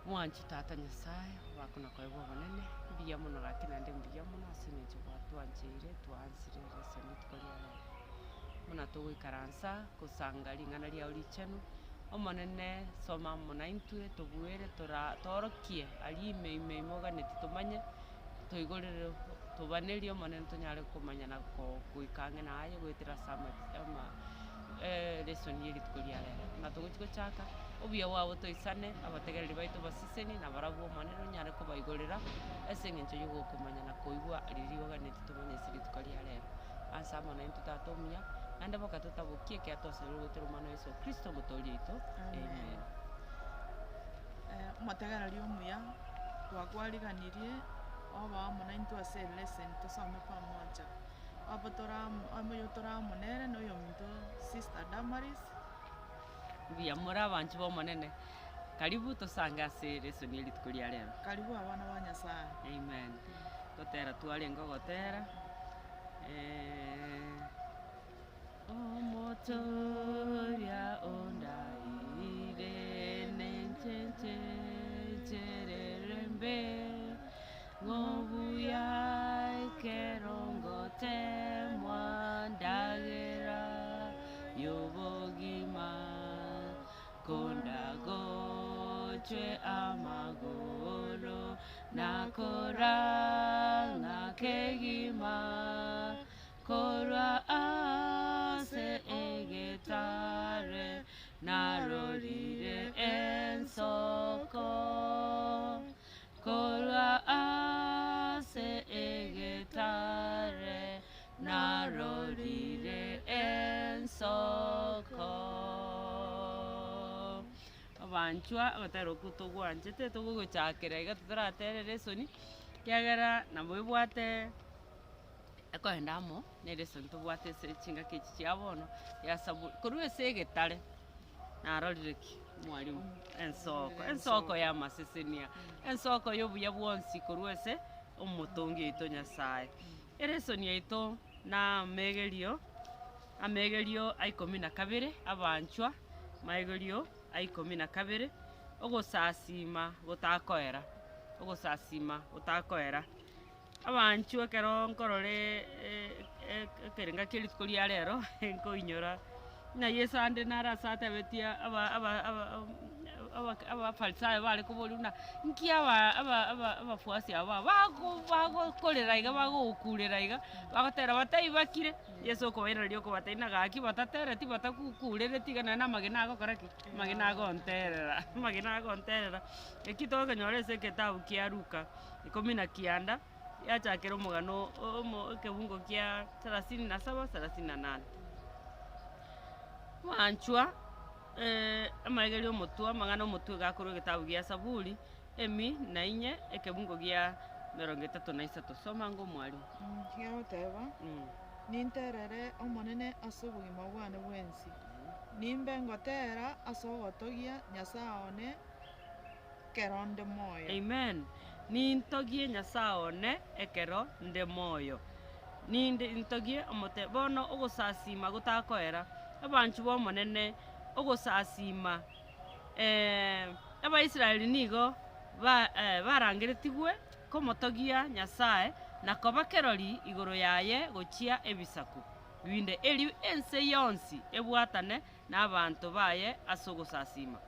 Mwanche Tata Nyasae, obakwe na koegwa obonene, mbuya mono gaki naende mbuya mono ase eng'encho gwatwancheire twaansire ase rituko ria rero. Buna togoikaransa gosanga ring'ana riao richenu, Omonene soma amo naintwe tobuere tora toorokie aria ime ime ime oganeti tomanye, toigorere tobanerie Omonene tonyare komanya na ko goika ang'e naye goetera ase ama ama lesson ye rituko ria rero. Buna togochi gochaka, obuya bwabo toisane, abategereri baito baseseni, na barabwo Omonene onyare kobaigorera, ase eng'encho ya ogokomanya na koigwa riria oganeti tomanye ase rituko ria rero. Ase amo naintwe Tata omuya, naende boka totabokie ekiagera twasabire goetera Omwana o Yeso Kristo Omotoori oito. Amen. Omotegereri omuya, twakwariganirie obe amo naintwe ase elesson tosome pamoja. Abo tore amo oyo tore amo nere na oyominto sister Damaris. Mbuya more abanchwa b'Omonene, karibu tosange ase elesson ye rituko ria rero. Karibu abana ba Nyasaye. Amen. Gotera twarenge ogotera. Omotoria ondaire nenche ncherere mbe, ng'obuya ekero ngotemwa ndagera y'obogima, Kondagochwe amagoro nakorang'a kegima korwa ase egetare narorire ensoko korwa ase egetare Narorire ensoko. Abanchwa, ogotera okwo togwanchete togogochakera iga toraterere esoni, ekiagera nabo ebwate ekoenda amo na eresoni tobwate ase chingaki echi chia bono, ya saburi, korwa ase egetare narorire ki? Mwalimu, ensoko, ensoko ya amasesenia, ensoko ya obuya bwonsi korwa ase omotongi oito Nyasaye. Eresoni yaito namegerio, amegerio a ikomi na kabere, abanchwa, maegerio a ikomi na kabere, ogosasiima gotakoera, ogosasiima gotakoera. Abanchwa ekero nkorora ekerenga kia rituko ria rero, nkoinyora ng'a Yeso ande nare ase atebetie aba aba aba Abafarisayo bare koboria buna, nki aba aba aba abafuasi aba bago bagokorera iga bagogokurera iga, bagotera bataibakire, Yeso okobairaneria okobatebia ng'a gaki batatereti batakukurereti iga nonye na amagena agokora ki? Amagena agonterera amagena agonterera. Eki tokenyora ase eketabu kia Luka, ikomi na kianda, yachakera omogano omo ekebungo kia sarasini na saba, sarasini na nane. Mwanchwa. Amaiga omotwe, amang'ana omotwe iga akorwa egetabu gia Saburi, emi na inye, ekebungo gia emerongo etato na isato. Soma ango omwalimu. Gegoteba, Ninterere Omonene ase obogima bwane bwensi, nimbe ngotera ase ogotogia Nyasae one ekero nde moyo. Amen. Nintogie Nyasae one ekero nde moyo. Ninde ntogie omote bono ogosasiima gotakoera, abanchwa b'Omonene, ogosasiima Abaisraeli nigo ba barangeretigwe komotogia Nyasae na koba kerori igoro yaye gochia ebisaku binde, erio ense yonsi ebwatane nabaanto baye ase ogosasiima.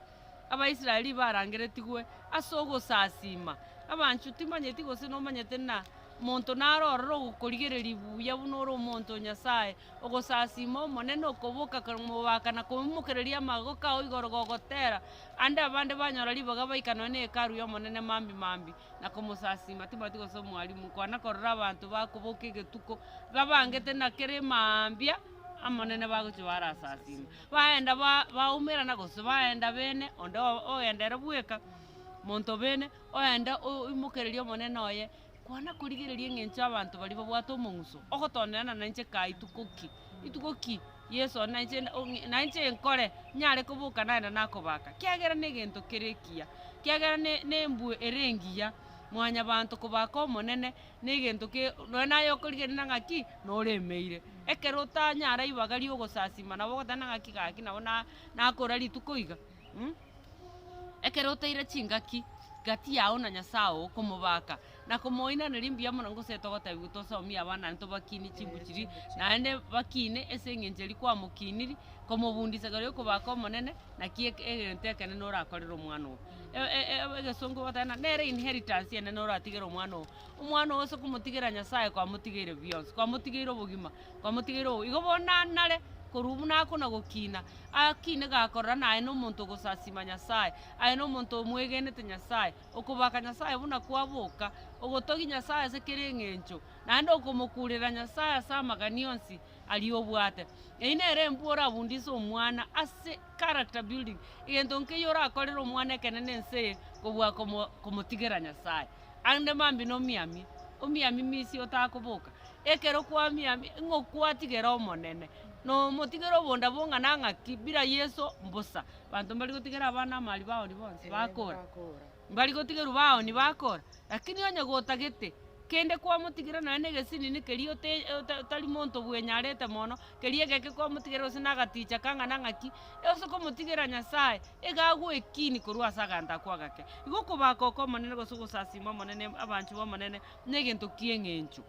Abaisraeli barangeretigwe ase ogosasiima. Abanchwa timanyeti gose nomanyete ng'a monto nare ororo ogokorigereria buya buna ore omonto o Nyasae, ogosasiima Omonene okoboka komobaka na koimokereria amagoko ao igoro gogotera, ande abande banyora ribaga baika nonya ne hekalu y'Omonene mambia mambia na komosasiima. Timanyeti gose omwalimu kwana korora abanto bakoboka egetuko, babangete na kera emaambia Amonene bagochia barasasiima. Baenda ba baumerana gose baenda bene, onde ogenda ere bweka, monto bene, oenda oimokereria omonene oye, kwana korigereria eng'encho abanto baria babwate omong'uso, ogotonerana nainche kaa ituko ki, ituko ki Yeso one nainche nainche nkore, nyare koboka naende nakobaka, kiagera na egento kere ekiya, kiagera ne na embwe ere engiya, mwanyabanto kobaka omonene, na egento ke nonya naye okorigereria ng'aki, noremeire. Ekero otanyara ribaga ri'ogosasima nabo ogoteba ng'aki gaki nabo na nakora rituko iga mh. Ekero otaira chingaki. gati yao na Nyasae oo komobaka, na komoinaneria mbuya mono gose togotebiwa tosomie abana naende tobakinie chimbu chiria, naende bakine ase eng'encho eria kwamokiniri, komobundisa igoro ya okobaka omonene, naki eke egento ekenene orakorere omwana oo. Egesongo bagoteba ng'a nere inheritance enene oratigere omwana oo. Omwana oo ase okomotigera Nyasaye kwamotigeire bionsi, kwamotigeire obogima, kwamotigeire obo igo bono nanare korwa buna akona gokina, akine gakorora naye na omonto ogosasima Nyasaye, aye na omonto omwegenete Nyasaye, okobaka Nyasaye buna kwaboka, ogotogia Nyasaye ase kera eng'encho, naende okomokurera Nyasaye ase amagani onsi aria obwate. Eyio nere embwa orabundise omwana ase character building, egento nkeiyo orakorere omwana ekenene ense eye kobua komo komotigera Nyasaye. Ande mambia nomiamie, omiamie misia otakoboka, ekero kwamiamia ng'o kwatigera Omonene, nomotigere obonda bong'ana ng'aki bila Yeso mbosa. Abanto mbari gotigera abana amari baoni bonsi bakora, mbari gotigerwa baoni bakora, lakini onye gotagete. Kende kwamotigera nonya na egesinini keria ote ota otari monto bwenyarete mono, keria egeke kwamotigera gose na agaticha kang'ana ng'aki, ase okomotigera Nyasaye, iga agwekini korwa ase aganto akwo agake. Igo okobaka oko omonene gose ogosasima omonene abanchwa b'omonene, na egento kia eng'encho.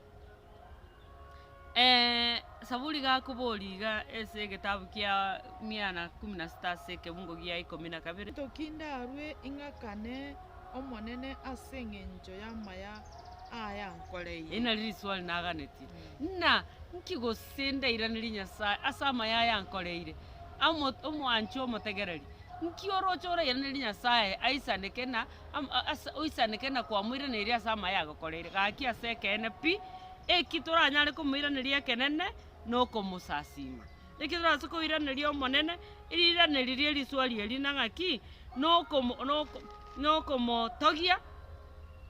Saburi gakoboria iga ase egetabu kia mia na kumi na sita ase ekebungo gia ikomi na kabere. Ntoki ndarue ing'akane Omonene ase engencho y'amaya aya ankoreire. Eri nario riswali naganetie, ng'a nki gose ndairanerie Nyasae ase amaya aya ankoreire? Amo omwanche omotegereri, nki oroche orairanerie Nyasae aisaneke na am ase oisaneke na kwamoiraneria ase amaya agokoreire? Gaki ase ekeene pi, eki toranyare komoiraneria ekenene nokomosasima. Eki torase koiraneria Omonene, riraneri rie riswali eri na ng'aki? Nokomo noko nokomotogia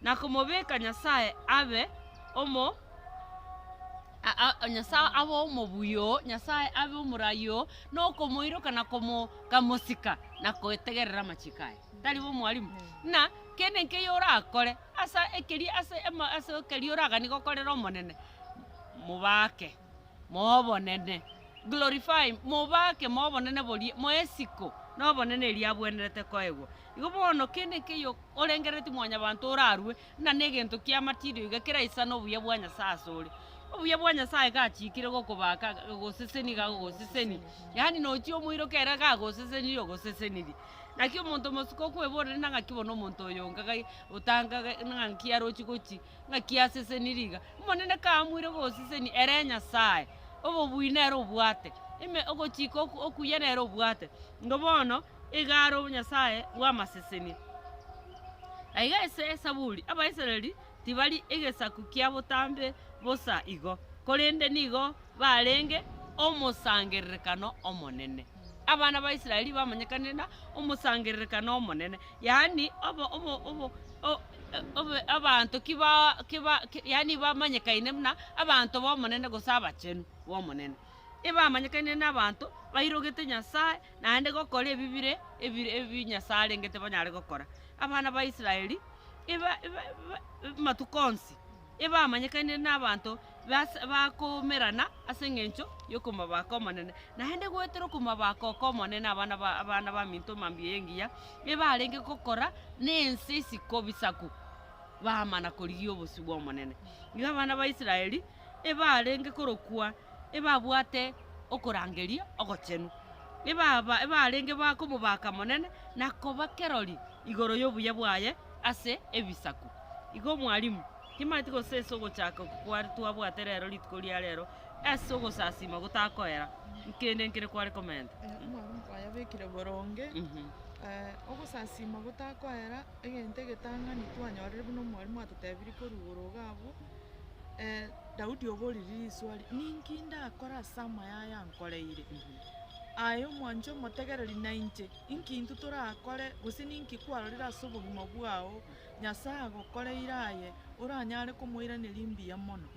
na komobeka Nyasae abe omo a- a Nyasae abe omobuya oo, Nyasae abe omorai oo, nokomoiroka na komo kamosika na koetegerera amachiko aye. Tari bo omwalimu? Ng'a kende nkeiyo orakore ase ekeria ase ema ase ekeria oraganie gokorera Omonene, mobake. Mobonene, glorify, mobake mobonene boria, moe esiko nobonene eria abwenerete koegwa. Igo bono kende nkeiyo orengereretie mwanyabanto orarue ng'a negento kia material iga keraisane obuya bwa Nyasaye asore. Obuya bwa Nyasaye gachikire gokobaka goseseni iga agogoseseni, yaani nochia omoiroke ere gagosesenirie ogosesenirie. Naki omonto omosike okoeborera ng'aki bono omonto oyo onga gai otanga ng'aki arochi gochi. Ng'aki asesenirie iga? Omonene kaamuire gosesenia ere Nyasae, obobui nere obwate, ime ogochika oku okuya nere obwate. Igo bono, iga are Nyasae bw'amasesenia. Aiga ase Esaburi, Abaisraeli tibari egesaku kia botambe bosa igo, korende nigo barenge omosangererekano omonene. Abana ba Israeli bamanyekanire na omosangererekano omonene, yaani obo obo obo o obe abanto ki ba ki ba yaani bamanyekaine buna abanto b'Omonene gose abachenu b'Omonene. Ebamanyekaine na abanto bairogete Nyasaye, naende gokora ebi bire ebire ebi Nyasaye arengete banyare gokora. Abana ba Israeli, eba eba eba amatuko onsi. Ebamanyekaine nabanto bas bakoumerana ase eng'encho y'okomobaka Omonene. Naende goetera okomobaka oko Omonene abana ba abana baminto mambia eye engiya, ebarenge gokora na ense isiko bisaku, bamana korigia obosio bw'Omonene. Igo abana ba Israeli, ebarenge korokwa ebabwate okorangeria ogochenu, ebaba ebarenge bakomobaka Omonene na koba kerori igoro y'obuya bwaye ase ebisaku. Igo omwalimu, timanyeti gose ase ogochaka oko kware twabwate rero rituko ria rero, ase ogosasima gotakoera, nkende nkere kware komenta. Omwalimu kwayabekire boronge, ogosasima gotakoera, egento egetang'ani twanyorire buna omwalimu atotebirie korwa igoro iga abwo, Daudi oboririe riswali, ninki ndakore ase amaya aya ankoreire? Aye omwanche omotegereri nainche, inki intwe torakore, gose ninki kwarorire ase obogima bwao, Nyasae agokoreire aye, oranyare komoiraneria mbuya mono?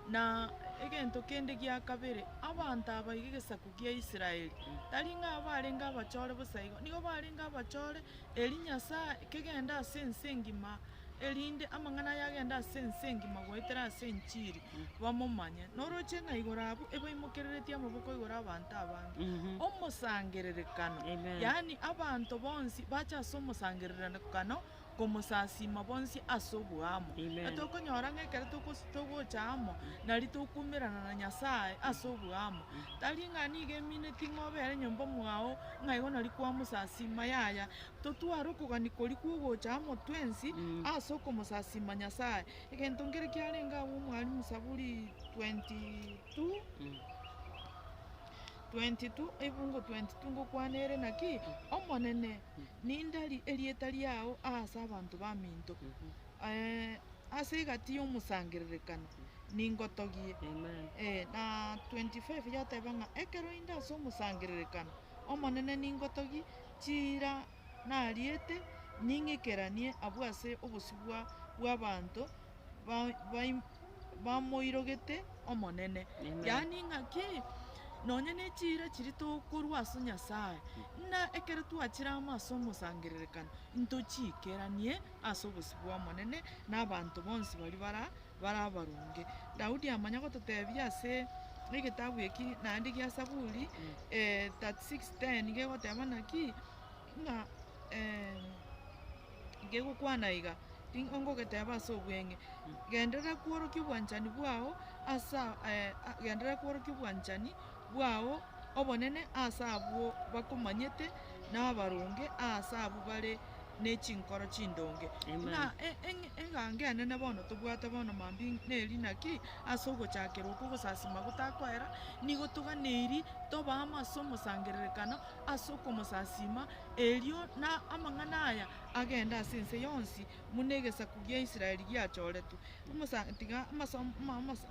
Na egento kende gia kabere, abanto aba iga egesaku gia Israeli, tari ng'a abarenge abachore bosa igo, nigo barenge abachore eri Nyasae kegende ase ense engima, erinde amang'ana aya agende ase ense engima goetera ase enchiri, bamomanye. Noroche ng'a igoro abwo ebaimokereretie amaboko igoro abanto abange. Omosangererekano, Amen. yaani abanto bonsi bache ase omosangererekano. Komosasima bonsi ase oboamo. Amen. Etokonyora ng'a ekero tokos togocha amo, nari tokumerana na Nyasaye ase oboamo. Tari ng'a nigo emineti ng'a obere nyomba mwao, ng'a igo nari kwamosasima yaya. Totware okogania koria kwogocha amo twensi ase okomosasima Nyasaye. Egento nkere kiarenge abwo omwalimu Zaburi 22. 22, ebungo 22 ngokwana ere naki, Omonene, nindari erieta riao aase abanto baminto, ase egati y'omosangererekano ningotogie. Na 25 yateba ng'a ekero inde ase omosangererekano, Omonene ningotogie, chiira nariete ning'ikeranie abwo ase obosio bwa bw'abanto ba bai bamoirogete Omonene. Yaani ng'aki? Nonye ne chiira chiria tokorwa ase Nyasae, ng'a ekero twachire amo ase omosangererekano, ntochiikeranie ase obosio bw'Omonene na abanto bonsi baria bara bare abaronge. Daudi amanya gototebia ase egetabu eki naende gia Saburi 36:10 gegoteba naki, ng'a Nkegokwana iga, ting'o ngogeteba ase obweng'e, genderera kworokia obwanchani bwao ase genderera kworokia obwanchani bwao obonene ase abwo bakomanyete, na abaronge ase abwo bare ne chinkoro chindonge. Amen. Ng'a e- eng'e egango enene bono tobwate bono mambia neri naki, ase ogochakera okwo ogosasima gotakoera, nigo toganeiri tobe amo ase omosangererekano ase okomosasima, Erio na amang'ana aya agende ase ense yonsi, buna egesaku gia Israeli giachoretwe. Omosa tiga amasomo ama amasa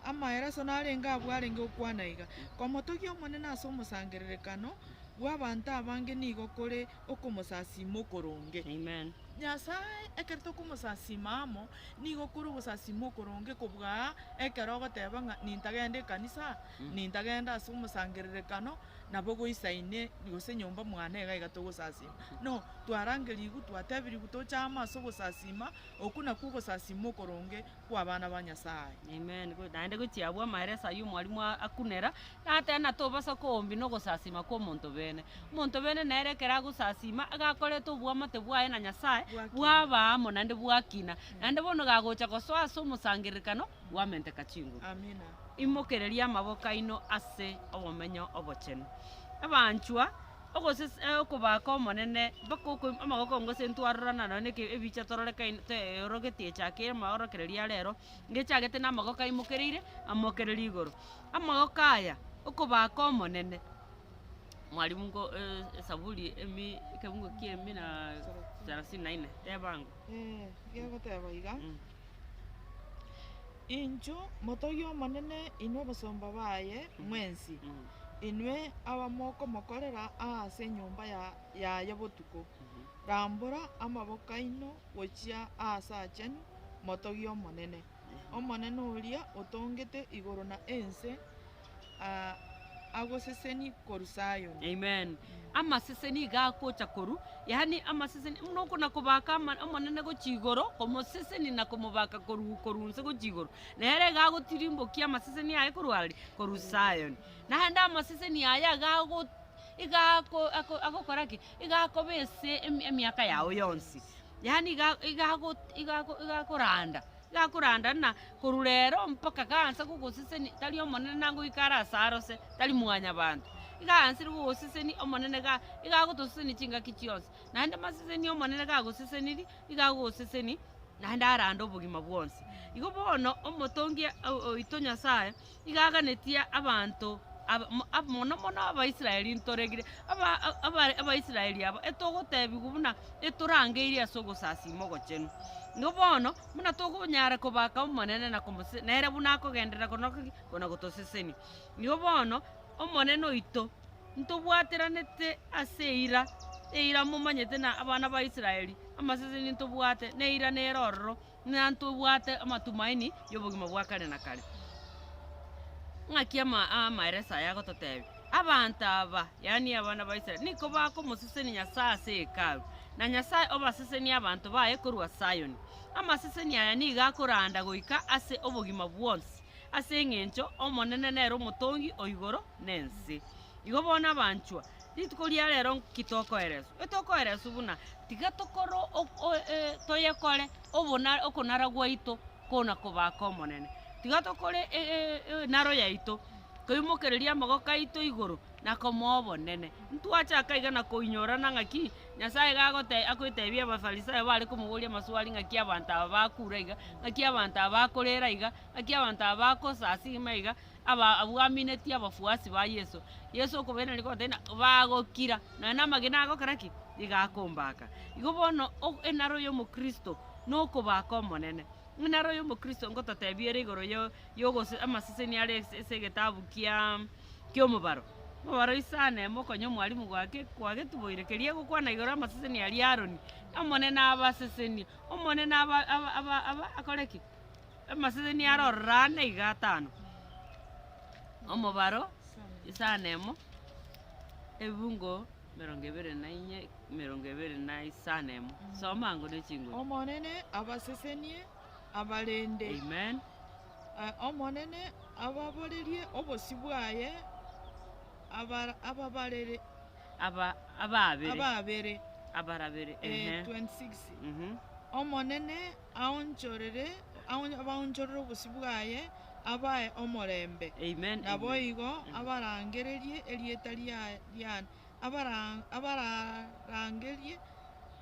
amaereso narenge abwo arenge gokwana iga, Komotogia Omonene ase omosangererekano bw'abanto abange nigo kore okomosasima okoronge. Amen. Nyasae ekero tokomosasima amo, nigo kore ogosasima okoronge kobua ekero ogoteba ng'a nintagende ekanisa, Nintagende ase omosangererekano, nabo goisaine gose nyomba mwane iga iga togosasima. No, twarangerigwe, twatebirigwe toche amo ase ogosasima, okwo nakwo ogosasima okoronge kw'abana ba Nyasae. Amen. Go- Naende gochia abwo amaereso ayio omwalimu a- akunera, nateba ng'a tobasa koombi na ogosasima kwa omonto bene. Omonto bene nere ekero agosasima, iga akoreta oboamate bwaye na Nyasaye, Bwakina. bwaba amo naende bwakina. Naende bono gagocha gosoa ase omosangererekano, bwamenteka chinguru. Amina. Imokererie amaboko aino ase obomenyo obochenu. Abanchwa, ogosese okobaka Omonene mpaka oko amaboko gose ntwarorana nonye na eke ebicha tororekaine te eorogetie echake amaorokererio a rero, ngechagete na amagoko aimokereire, amokererie igoro. Amagoko aya, okobaka Omonene, mwalimu nko esaburi emi ekebungo kia emi na sarasini na ine, teba ango. Gegoteba iga. Inchuo motogie Omonene inwe abasomba baye mwensi, inwe abamokomokorera aase enyomba yaye botuko. Rambora amaboko aino gochia aase aachenu, motogie Omonene. Omonene oria otongete igoro na ense, agoseseni korwa Sayoni. Amen. Amaseseni iga agocha korwa, yaani amaseseni buna okona kobaka ama omonene gochia igoro, komoseseni na komobaka korwa korwa inse gochia igoro. Nere iga agotirimbokia amaseseni aye korwa aria? Korwa Sayoni. Naende amaseseni aya iga ago iga ako ako agokora ki? Iga akoba ase emi emiaka yago yonsi. Yaani iga iga ago iga ago iga akoranda. Gakoranda ng'a korwa rero mpaka gaansa gogosesenia, tari Omonene nagoika are ase arose, tari mwanyabanto. Iga aansire gogosesenia Omonene ga iga agotosesenia chingaki chionsi. Naende masesenia Omonene gagosesenirie, iga agogosesenia naende arande obogima bwonsi. Igo bono omotongi oito Nyasaye, iga aganetie abanto aba mo ab mono mono Abaisraeli ntoregire, aba aba Abaisraeli aba etogotebiwa buna etorangeirie ase ogosasima ogochenu. Nigo bono, buna tokonyara kobaka Omonene na komose nere buna akogenderera kona ki? Kona gotosesenia. Nigo bono, Omonene oito, ntobwateranete ase eira, eira momanyete na abana ba Israeli, amaseseni ntobwate, na eira nere ororo, ng'a ntobwate amatumaini y'obogima bwa kare na kare. Ng'aki ama amaereso aya agototebia? Abanto aba, yaani abana ba Israeli, nigo bakomosesenia Nyasae ase Hekalu, na Nyasae obasesenie abanto baye korwa Sayoni. Amaseseni aya nigo akoranda goika ase obogima bwonsi, ase engencho Omonene nere omotongi o igoro na ense. Igo bono abanchwa, Rituko ria rero nki tokoereswa? Etokoereswa buna, tiga tokore o- o toyekore obona okonara gwaito kona kobaka Omonene. Tiga tokore enaro yaito, toimokererie amagoko aito igoro na komoa obonene. Ntwachaka iga na koinyorana ng'aki, Nyasaye iga agote agoetebia Abafarisayo bare komoboria amaswali ng'aki abanto aba bakure iga, ng'aki abanto aba bakorera iga, ng'aki abanto aba bakosasima iga, aba abwo amineti abafuasi ba Yeso. Yeso okobairaneria kobatebia ng'a bagokira, nonya na amagena agokora ki? Iga akombaka. Igo bono o enaro ya omokristo, na okobaka Omonene. Enaro ya omokristo ngototebia ere igoro ya yogose amaseseni are ase ase egetabu kiaaa kia omobaro. Omobaro isano emo okonya omwalimu gwake kwagetuboire keria egokwana igoro amaseseni aria Aroni, Omonene abasesenie, Omonene aba aba aba aba akore ki? Amaseseni aro ororo ane iga atano. Omobaro isano emo, ebibungo emerongo ebere na inye, emerongo ebere na isano emo. Soma ango ne chinguru. Omonene abasesenie abarende. Amen. Omonene ababorerie obosio bwaye abara ababarere Aba abaabere. abaabere. Abarabere, ehe. 26 Mhm. Omonene aonchorere aon- abaonchorere obosio bwaye abae omorembe. Amen, amen. Naboigo abarangererie erieta ria riane abara abararangerie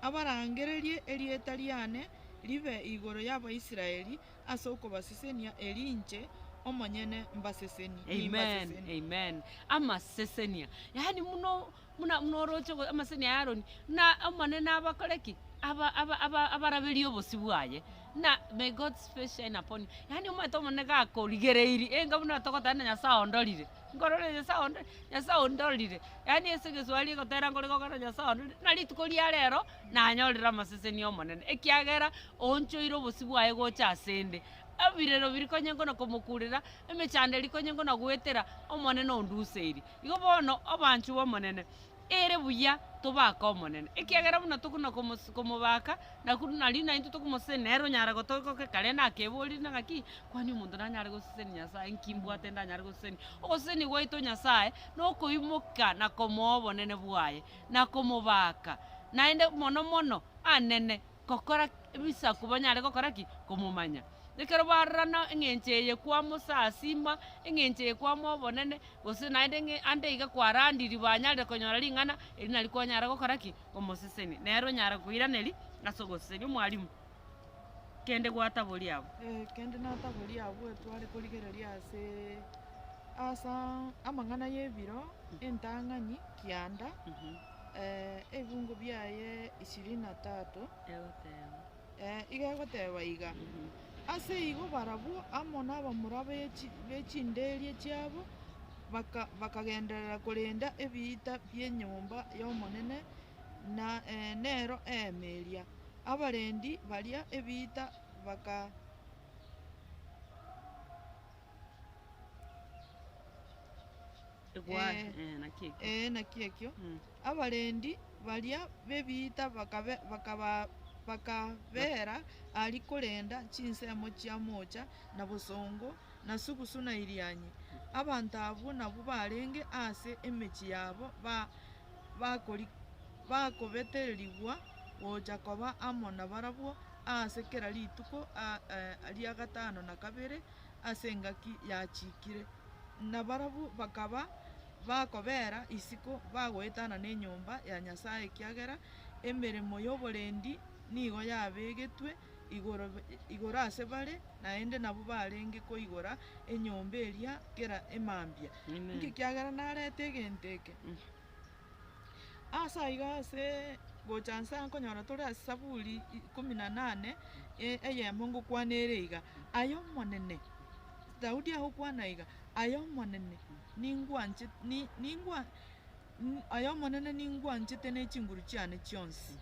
abarangererie erieta riane ribe igoro y'Abaisraeli ase okobasesenia, eri inche omonyene mbasesenie, Amen, nimbasesenie. amen. Amasesenia, yaani muno buna buna oroche go amasesenia ya Aroni, na Omonene abakore ki? Aba aba aba abaraberie obosio bwaye, na may God's face shine upon you, yaani omanyete Omonene gakorigereirie, enga buna togoteba na Nyasaye ondorire, nkorore Nyasaye ondorire, Nyasaye ondorire, yaani ase egeswahili egotera nkore gokora Nyasaye ondorire, na rituko ria rero, nanyorire amasesenia Omonene, ekiagera oonchoire obosio bwaye gocha asende. Ebirero biria konya nkona komokurera, emechando eria konya nkona goetera, Omonene onduseirie. Igo bono, abanchwa b'Omonene, ere buya tobake Omonene, ekiagera buna tokona komos komobaka, naku nario naintwe tokomosesenia, nere onyare gotogoka kare nakeborie ng'a ng'aki, kwani omonto nanyare gosesenia Nyasaye nki mbwate ndanyare gosesenia? Ogosesenia gwaito Nyasaye, nokoimoka na komoa obonene bwaye, na komobaka, naende mono mono anene gokora ebisaku banyare gokora ki? Komomanya. Ekero barorana eng'encho eye kwamosasima, eng'encho eye kwamoa obonene, gose naende ng'e ande iga kwarandirie banyarire konyora ring'ana, eri nari kwanyara gokora ki? Komosesenia. Nere onyara koiraneria ase ogosesenia. Omwalimu, kende gwataboria abwo. Kende nataboria abwo etware korigereria aseee asa amang'ana ya ebiro, entang'ani kianda, ebibungo biaye ishirini na tatu, Egoteba. iga egoteba iga, Ase igo barabwo amo nabamura be chi- be chinderia chiabo baka bakagenderera korenda ebiita bi'enyomba y'Omonene, na nero eema eria. Abarendi baria ebiita baka. Egwa- naki ekio. Ee, naki ekio. Abarendi baria b'ebiita bakabe bakaba bakabera aria korenda chinsemo chia moocha, na bosongo, na sugusu, na Irianyi. Abanto abwo nabwo barenge ase emechie yabo ba bakori bakobetererigwa gocha koba amo nabarabwo aase kera rituko a ria gatano na kabere ase engaki yachikire. Nabarabwo bakaba bakobera isiko bagoetana nenyomba ya Nyasae, ekiagera emeremo y'oborendi nigo yabegetwe igoro igoro ase bare, naende nabwo barenge koigora enyomba eria kera emambia. Amen. Inki kiagera narete egento eke? Ase aiga ase gocha nse nkonyora tore ase Saburi ikomi na nane, eyemo ngokwana ere iga, Aye Omonene, Daudi agokwana iga, Aye Omonene, ningwanche ni ningwa aye Omonene ningwanchete ne chinguru chiane chionsi.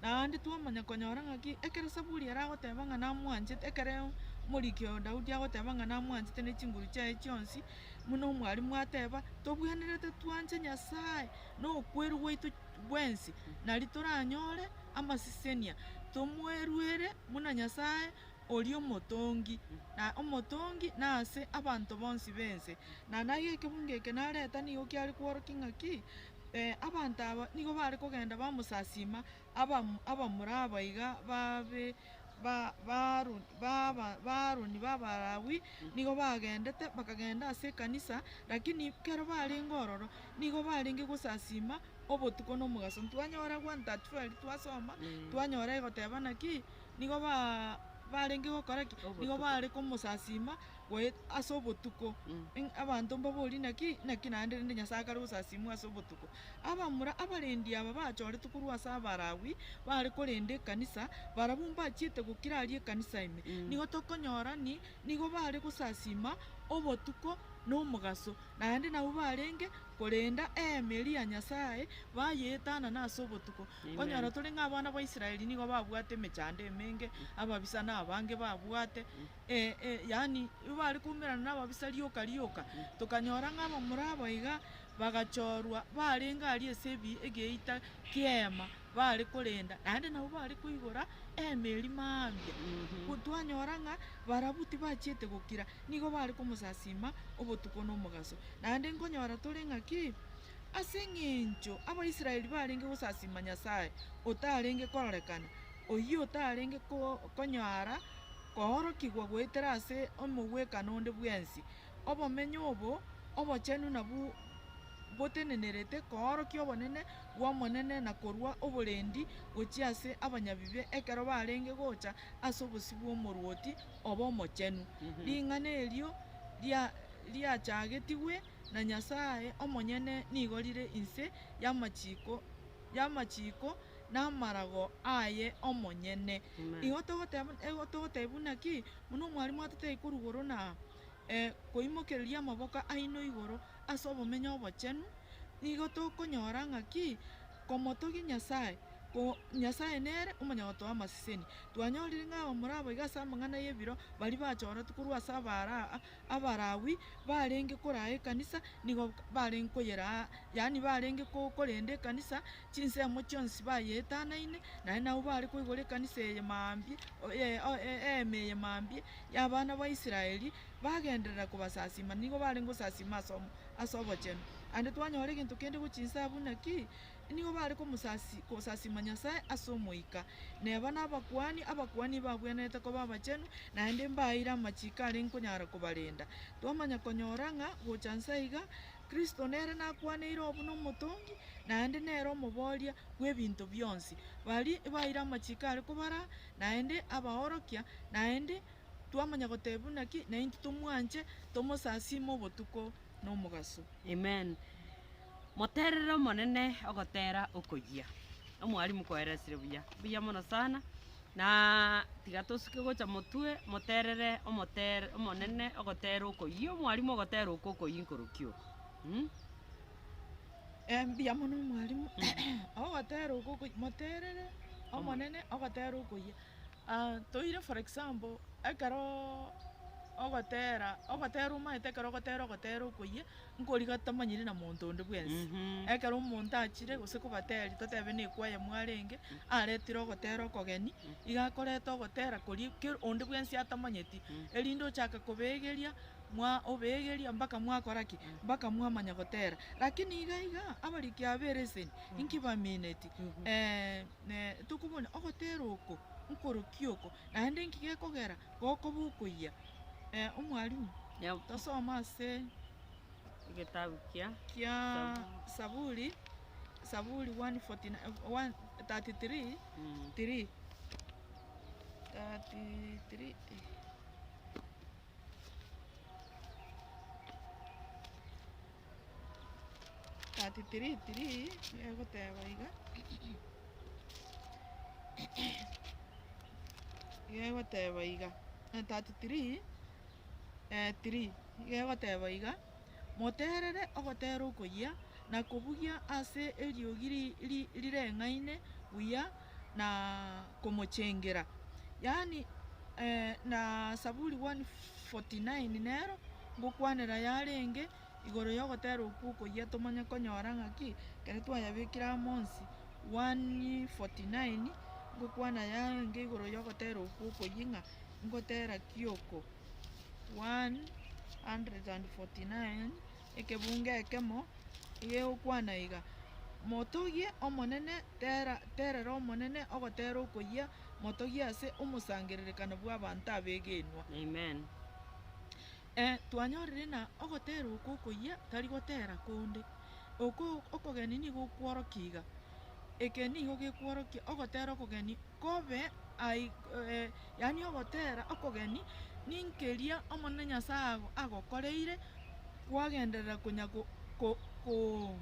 Naende twamanya konyora ng'aki, ekero Saburi ere agoteba ng'a namwanchete, ekere omoriki oyo Daudi agoteba ng'a namwanchete ne chinguru chiaye chionsi, buna omwalimu ateba, tobwenerete twanche Nyasaye na okwerwa gwaito gwensi, nari toranyore amasesenia, tomoeruere buna Nyasaye. oria omotongi, na omotongi nase abanto bonsi b'ense. Na naye ekebungo eke nareta nigo kiare kworokia ng'aki, abanto aba nigo bare kogenda bamosasima abam abamura aba iga babe ba ba ba baaroni ba abalawi, nigo bagendete bakagenda ase ekanisa, lakini ekero barenge ororo, nigo barenge gosasima obotuko na omogaso. Ntwanyora 1:34 twasoma, twanyora egoteba naki, nigo baa barenge gokora ki? Nigo bare komosasima goe ase obotuko. Abanto mbaborie naki, naki naende rende Nyasaye akare gosasimwa ase obotuko. Abamura abarendi aba bachoretwe korwa ase Abalawi, bare korenda ekanisa, barabwo mbachiete gokira aria ekanisa ime. Nigo tokonyora ni nigo bare gosasima obotuko na omogaso, naende nabwo barenge korenda eema eria ya Nyasae, bayeetanana ase obotuko. Konyora tore ng'a abana ba Israeli nigo babwate emechando emenge, ababisa na abange babwate, yaani bare koumerana na ababisa rioka rioka, tokanyora ng'a abamura aba iga, bagachorwa barenge aria ase ebi egeita ki'eema bare korenda, naende nabwo bare koigora eema eria mambia. Ko twanyora ng'a barabwo tibachiete gokira, nigo bare komosasima obotuko na omogaso. Naende nkonyora tore ng'aki, ase eng'encho Abaisraeli barenge gosasima Nyasae otarenge kororekana, oyio otarenge ko konyara koorokigwa goetera ase omogwekano onde bwensi, Obomenyo obo obochenu nabwo botenenerete koorokia obonene bw'Omonene na korua oborendi gochia ase abanyabibe ekero barenge gocha ase obosio bw'Omorwoti obo omochenu. Ring'ana erio riachagetigwe na Nyasae omonyene nigo rire inse y'amachiko y'amachiko na amarago aye omonyene. Igo togoteba togotebia buna ki? Buna omwalimu atotebia korwa igoro na koimokereria amaboko aino igoro ase obomenyo obochenu, nigo tokonyora ng'aki komotogia Nyasae, ko Nyasae nere omonyagotoa amaseseni. Twanyorire ng'a abamura aba iga ase amang'ana y'ebiro, baria bachoretwe korwa ase abara Abalawi barenge koraa ekanisa, nigo barenge koyeraa, yaani barenge ko korenda ekanisa chinsemo chionsi bayeetanaine, naende nabwo bare koigora ekanisa eye mambia eema eye mambia y'abana ba Israeli, bagenderera kobasasima, nigo barenge gosasima ase omo ase obochenu. Naende twanyora egento kende gochia inse abwo naki, nigo bare komosasi kosasima Nyasae ase omoika. Neba nabakuani, abakuani babwenerete koba abachenu, naende mbaeire amachiiko arenge konyara kobarenda. Twamanya konyora ng'a gocha nse iga, Kristo nere nakwaneire oo buna omotongi, naende nere omoboria bw'ebinto bionsi. Baria baeire amachiiko are kobaraa, naende abaorokia, naende twamanya goteba buna ki, naintwe tomwanche, tomosasime obotuko na omogaso. Amen. Moterere Omonene ogotera okoyia. Omwalimu koeresire buya, buya mono sana, na tiga tosuke gocha motwe, moterere omotere Omonene ogotera okoyia, omwalimu ogotera oko okoyia nkorokio mh. Mbuya mono omwalimu, ogotera oko okoyia, moterere Omonene ogotera okoyia. Toire for example, ekeroo ogotera, ogotera omanyete ekero ogotera ogotera okoyia, nkoriga tamanyiri na monto onde bwensi. Ekero omonto achire gose kobateria totebe na ekwaya mwarenge, aretire ogotera okogeni, iga akoreta ogotera koria kera onde bwensi atamanyeti, erinde ochaka kobegeria, mwa obegeria mpaka mwakora ki? Mpaka mwamanya gotera. Lakini iga iga, abariki aba b'ereseni, inki bamineti? Tokobuna ogotera oko, nkorokia oko, naende inki gekogera gokoba okoyia? Omwalimu, tosome ase Egetabu kia kia Saburi, Saburi 149 one 33 3 33 33 3 egoteba iga, iga egoteba iga, 33 3 iga egoteba iga, Moterere ogotera okoyia, na kobugia ase eriogi ri- ri- rireng'aine buya na komochengera. Yaani na Saburi 149 nero ngokwanera yarenge igoro y'ogotera okwo okoyia tomanye konyora ng'aki, ekero twayabekire amo onsi 149 ngokwana yarenge igoro y'ogotera okwo okoyia ng'a. Ngotera ki oko? 149, ekebungo ekemo, egegokwana iga, Motogie Omonene, tera terera Omonene ogotera okoyia, motogie ase omosangererekano bw'abanto abegenwa. Amen. Eh, twanyorire ng'a ogotera oko okoyia tari gotera konde, oko okogeni nigo okworokia iga, eke nigo gekworokia ogotera okogeni kobe ai yaani ogotera okogeni ninkeria Omonene Nyasae ago agokoreire, kwagenderera konya ko- ko- ko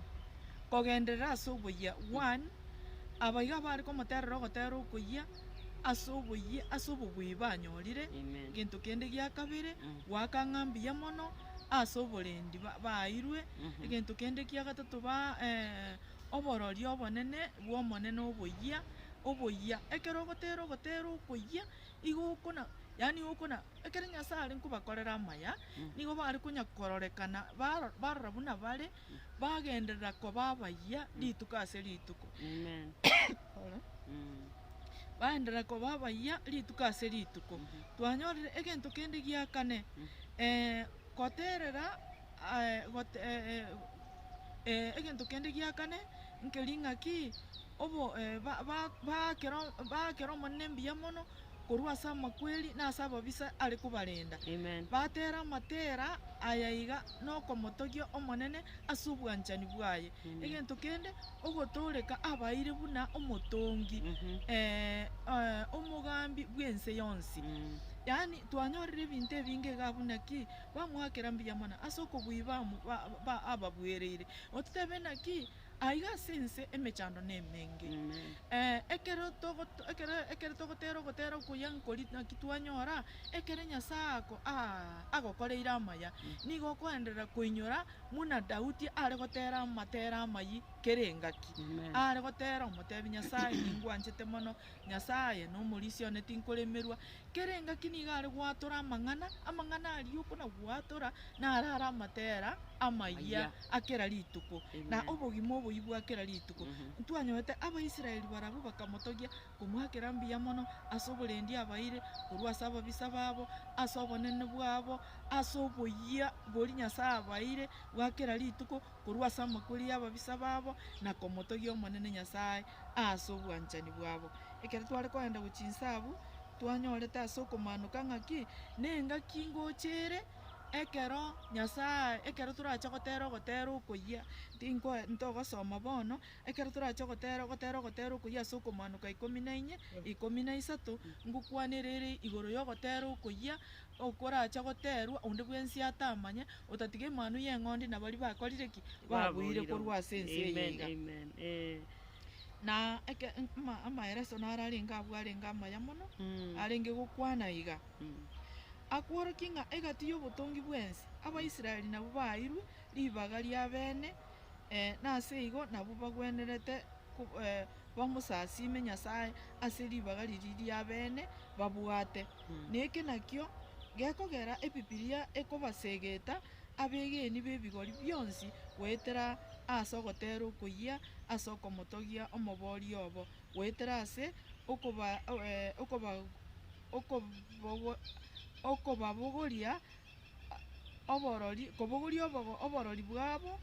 kogenderera ase oboyia. One, aba iga bare komoterera ogotera okoyia ase oboyia ase obobui banyorire, Amen. gento kende gia kabere, goaka ng'a mbuya mono ase oborendi ba bairwe, egento kende kia gatato ba oborori obonene bwa omonene oboyia, oboyia. Ekero ogotera ogotera okoyia, igo okona yaani okona ekero Nyasaye are nkobakorera amaya, nigo bare konya kororekana baro barora buna bare, bagenderera koba abayia rituko ase rituko. Amen. Pole. Bagenderera koba abayia rituko ase rituko. Twanyorire egento kende gia kane, koterera gote egento kende gia kane, nkeri ng'aki. Obo ba- ba- baakera baakera Omonene mbuya mono korwa ase amakweri na ase ababisa are kobarenda. Amen. Batera amatera aya iga nokomotogia Omonene ase obwanchani bwaye. Amen. Egento kende, ogotooreka abaire buna omotongi, omogambi bw'ense yonsi. Yaani twanyorire ebinto ebinge iga buna ki, bamoakera mbuya mono ase okobui bamu ba- ba ababuereire. Ototebe naki. Aiga ase ense emechando nemenge. Ekero togoto ekero ekero togotera ogotera okuya nkori naki twanyora, ekere Nyasae ako aa agokoreire amaya, nigo okoenderera koinyora buna Daudi are gotera amatera amayia kera engaki. Are gotera omotebi Nyasae ningwanchete mono, Nyasaye nomorisia one tinkoremerwa, kera engaki nigo are gwatora amang'ana, amang'ana aria okona gwatora naro are amatera amayia a kera rituko, na obogima oboyia bwa kera rituko. Ntwanyorete Abaisraeli barabwo bakamotogia komoakera mbuya mono ase oborendi abaeire korwa ase ababisa babo, ase obonene bwabo, ase oboyia boria Nyasae abaeire bwa kera rituko korwa ase amakweri y'ababisa babo, na komotogia Omonene Nyasae ase obwanchani bwabo. Ekero tware kogenda gochia inse abwo, twanyorete ase okomanoka ng'aki, nengaki ngocha ere, ekero Nyasae, ekero torache gotera ogotera okoyia, tinkoe ntogosoma bono, ekero torache gotera gotera ogotera okoyia ase okomanoka ikomi na inye, ikomi na isato, ngokwanere ere igoro ya ogotera okoyia, okorache goterwa onde bwensi atamanye, otatiga emanwa y'eng'ondi na baria bakorire ki? Babuire korwa ase ense eye Amen, iga. amen. Eh. Na eke ama amaereso naro arenge abwo arenge amaya mono, arenge gokwana iga, Akworokie ng'a egati y'obotongi bw'ense Abaisraeli nabwo baeirwe ribaga ria bene, na ase igo nabwo bagwenerete bamosasime Nyasae ase ribaga riria ria bene babwate. Na eke nakio gekogera Ebibilia ekobasegeta abegeni b'ebigori bionsi goetera ase ogotera okoyia ase okomotogia Omoboria obo, goetera ase okoba okoba okobogo okobabogoria oborori kobogoria obogo oborori bwabo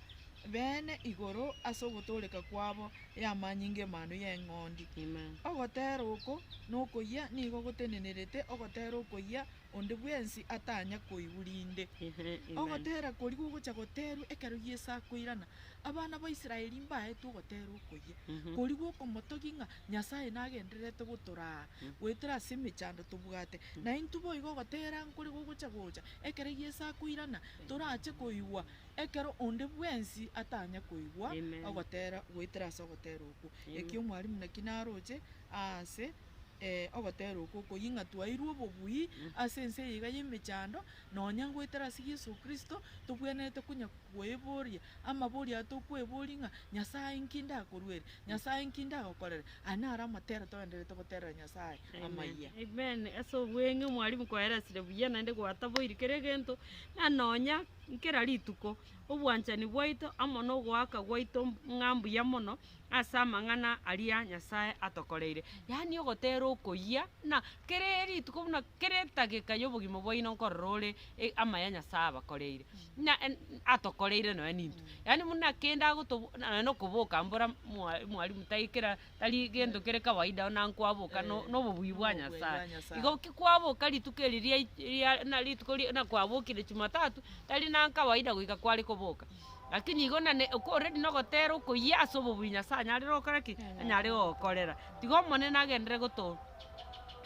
bene igoro ase ogotooreka kwabo y'amanyinga 'Emanwa y'Eng'ondi. Amen. Ogotera oko nokoyia nigo gotenenerete ogotera okoyia onde bwensi atanya koigwa rinde. Ehe, amen. Ogotera koria gogocha goterwa ekero Yeso akoirana, abana ba Israeli mbaetwe ogotera okoyia, koria gokomotogia ng'a Nyasaye nagendererete gotoraa goetera ase emechando tobwate. Na intwe boigo ogotera nkore gogocha gocha, ekero Yeso akoirana, torache koigwa ekero onde bwensi atanya koigwa Amen. ogotera goetera ase ogotera okwo. Amen. Ekio omwalimu naki naroche aase ogotera okwo okoyia ng'a twairwe obobui ase ense eye iga y'emechando, nonya ngoetera ase Yeso Kristo, tobwenerete konya kweboria amaborio aya tokweboria ng'a Nyasaye nki ndakoruere? Nyasaye nki ndagokorere? Aya naro amatera togendererete goterera Nyasaye amayia. Amen. Ase obweng'e omwalimu kwaeresire buya naende gwataboiri kera egento, ng'a nonya nkera rituko, obwanchani bwaito amo na ogoaka gwaito ng'a mbuya mono. Ase amang'ana aria Nyasae atokoreire, yaani ogotera okoyia, na kere rituko buna kera etageka y'obogima bwaino nkorora ore amaya Nyasae abakoreire, na atokoreire nonya nintwe. Yaani buna kende agoto nonya na okoboka mbora mwa mwalimu tai kera tari gento kere kawaida buna nkwaboka no na obobui bwa Nyasae. Igo ki kwaboka rituko eri ria ria na rituko ria na kwabokire jumatatu, tari na kawaida goika kware koboka. Lakini igo nane oko already nogotera okoyia ase obobui Nyasaye anyarire gokora ki? Anyare gogokorera. Tiga Omonene agenderere goto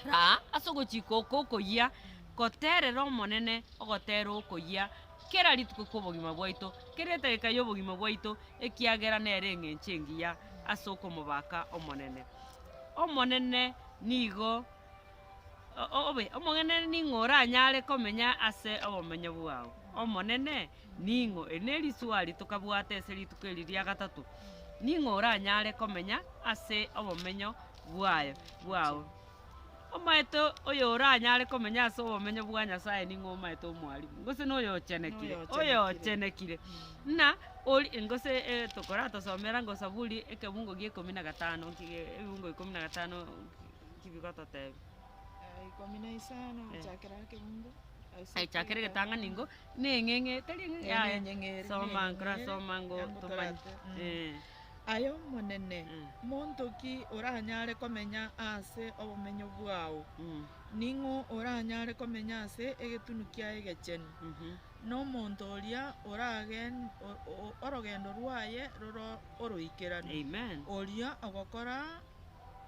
raa ase ogochika oko okoyia, goterera Omonene ogotera okoyia kera rituko kwa obogima bwaito, kera edageka ya obogima bwaito, ekiagera nere eng'encho engiya ase okomobaka Omonene. Omonene nigo obe omong'enene ning'o oranyare komenya ase obomenyo bwao? Omonene Ning'o, eri neriswali tokabwate ase rituko eri ria gatato, ning'o oranyare komenya ase obomenyo bwaye bwao? Omaete oyo oranyare komenya ase obomenyo bwa Nyasaye ning'o omaete omwalimu? Gose noyochenekire? Oyochenekire. Ng'a ori gose tokoratosomera ngo Zaburi ekebungo gia ikomi na gatano nki ebibungo ikomi na gatano nki bigototebia? Ikomi na isano gochakera ekebungo. Echakere egetang'ani ingo, neng'eng'e teri eng'eng'e yaya, Neng'eng'e ere, soma nkora neng'eng'e ere, soma ngo yango tomanye torate, eh. Aye Omonene, monto ki oranyare komenya ase obomenyo bwao? Ning'o oranyare komenya ase egetunu kiaye egechenu? Nomonto oria oragen o- o- orogendo rwaye rore oroikeranu, Amen. oria ogokora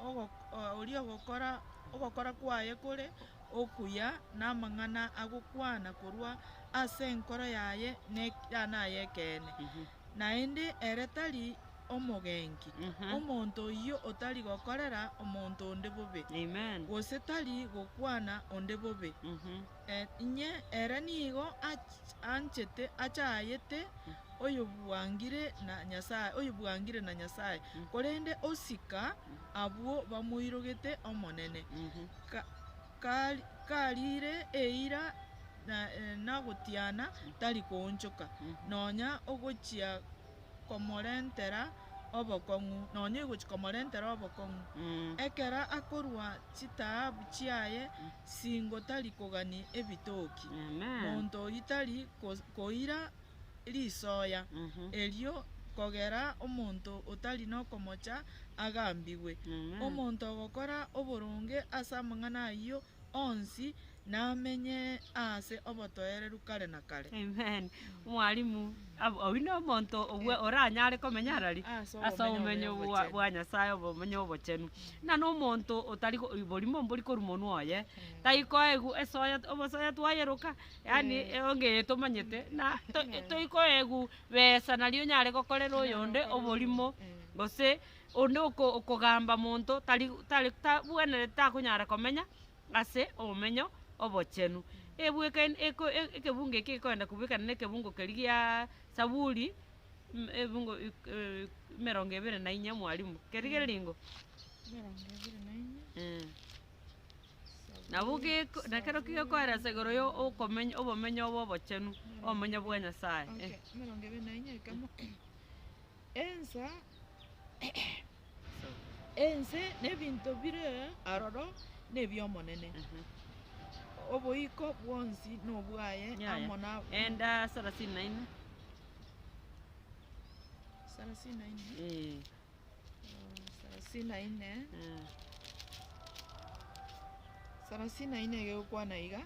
ogo oria ogokora ogokora kwaye kore okuya namang'ana agokwana korwa ase enkoro yaye nay'ekeene, naende ere tari omogenki, omonto oyio otari gokorera omonto onde bobe, gose tari gokwana onde bobe. Inye ere nigo anchete achayete oyobwangire na Nyasae, oyobwangire na Nyasae, korende osika abwo bamoirogete Omonene. Karire eira na gotiana tari koonchoka, nonya ogochia komorentera obokong'u, nonya egochia komorentera obokong'u. Ekero akorua chitaabu chiaye singo tari kogania ebitoki, monto oyio tari koira risoya, erio kogera omonto otari nokomocha agambigwe. Omonto ogokora oboronge ase amang'ana ayio onsi namenye aase obotoereru kare na kare. Amen. Omwalimu, ab- oyio na omonto obwe oranyare komenya arari Ase ase obomenyo obomenyo bwa obochenu. bwa Nyasaye obomenyo obochenu. Ng'a na omonto otari go borimo mbori korwa monwe oye, taikoegwa esoya obosoya twayeroka, yaani onge tomanyete na to toikoegwa besa naria onyare gokorera oyonde oborimo, gose onde oko okogamba monto tari tari tabwenereti takonyara komenya ase obomenyo obochenu. Ebwekaine eko ekebungo eke gekogenda kobwekana na ekebungo keria giaaa saburi ebungo emerongo ebere na inye mwalimu, kerigereria ingo. Emerongo ebere na inye. Nabo geko nekero gekoeresa igoro ya okomenya obomenyo obo obochenu, obomenyo bwa Nyasaye. Okay, emerongo ebere na inye ekemo, ensa ense na ebinto bire aroro na ebi'Omonene, oboiko bwonsi nobwaye Yaya. amo na Enda sarasini na ine. Sarasini na ine. Eh. Sarasini na ine. Sarasini na ine egokwana iga,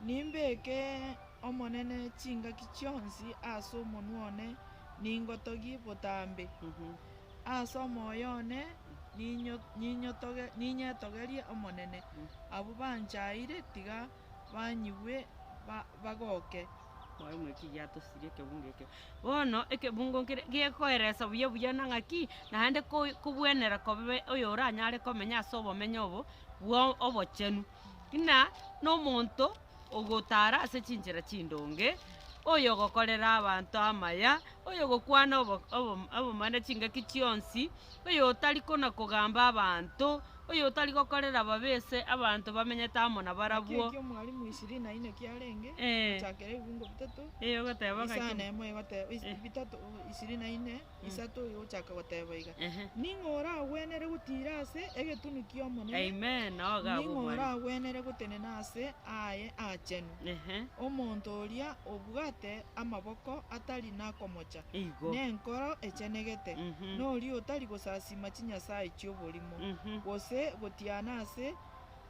Nimbeke Omonene chingaki chionsi ase omonwa one, ningotogie botambe. Ase omoyo one ninyotoge ninyetogerie Omonene, abwo banchaire tiga banyigwe bagoke. Mwalimu eki giatosirie ekebungo ekio. Bono ekebungo nkere gekoeresa buya buya na ng'aki, naende ko- kobwenera kobe oyoranyare komenya ase obomenyo obo bwa obochenu, ng'a na omonto ogotara ase chinchera chindonge, oyogokorera abanto amaya, oyogokwana obo obo obomaene chingaki chionsi, oyotari kona kogamba abanto. Oyotari gokorera babe ase abanto bamenyete amo Naki nabarabwo. ekio omwalimu ishirini na ine kiarenge, Eh. gochakera ebibungo bitato, Eh, ogoteba ng'aki? isano emo egoteba is- Eh. bitato ishirini na ine, isato egochaka goteba iga, Ehe. Ning'o oragwenere gotiira ase egetunu ki'Omonene? Amen, nao iga abwo Ning'o omwalimu. oragwenere gotenena ase aye aachenu? Ehe. Omonto oria obwate amaboko atari nakomocha, Igo. nenkoro echenegete, Mhm. noria otari gosasima chinyasae chi'oborimo, Mhm. gose gotiana ase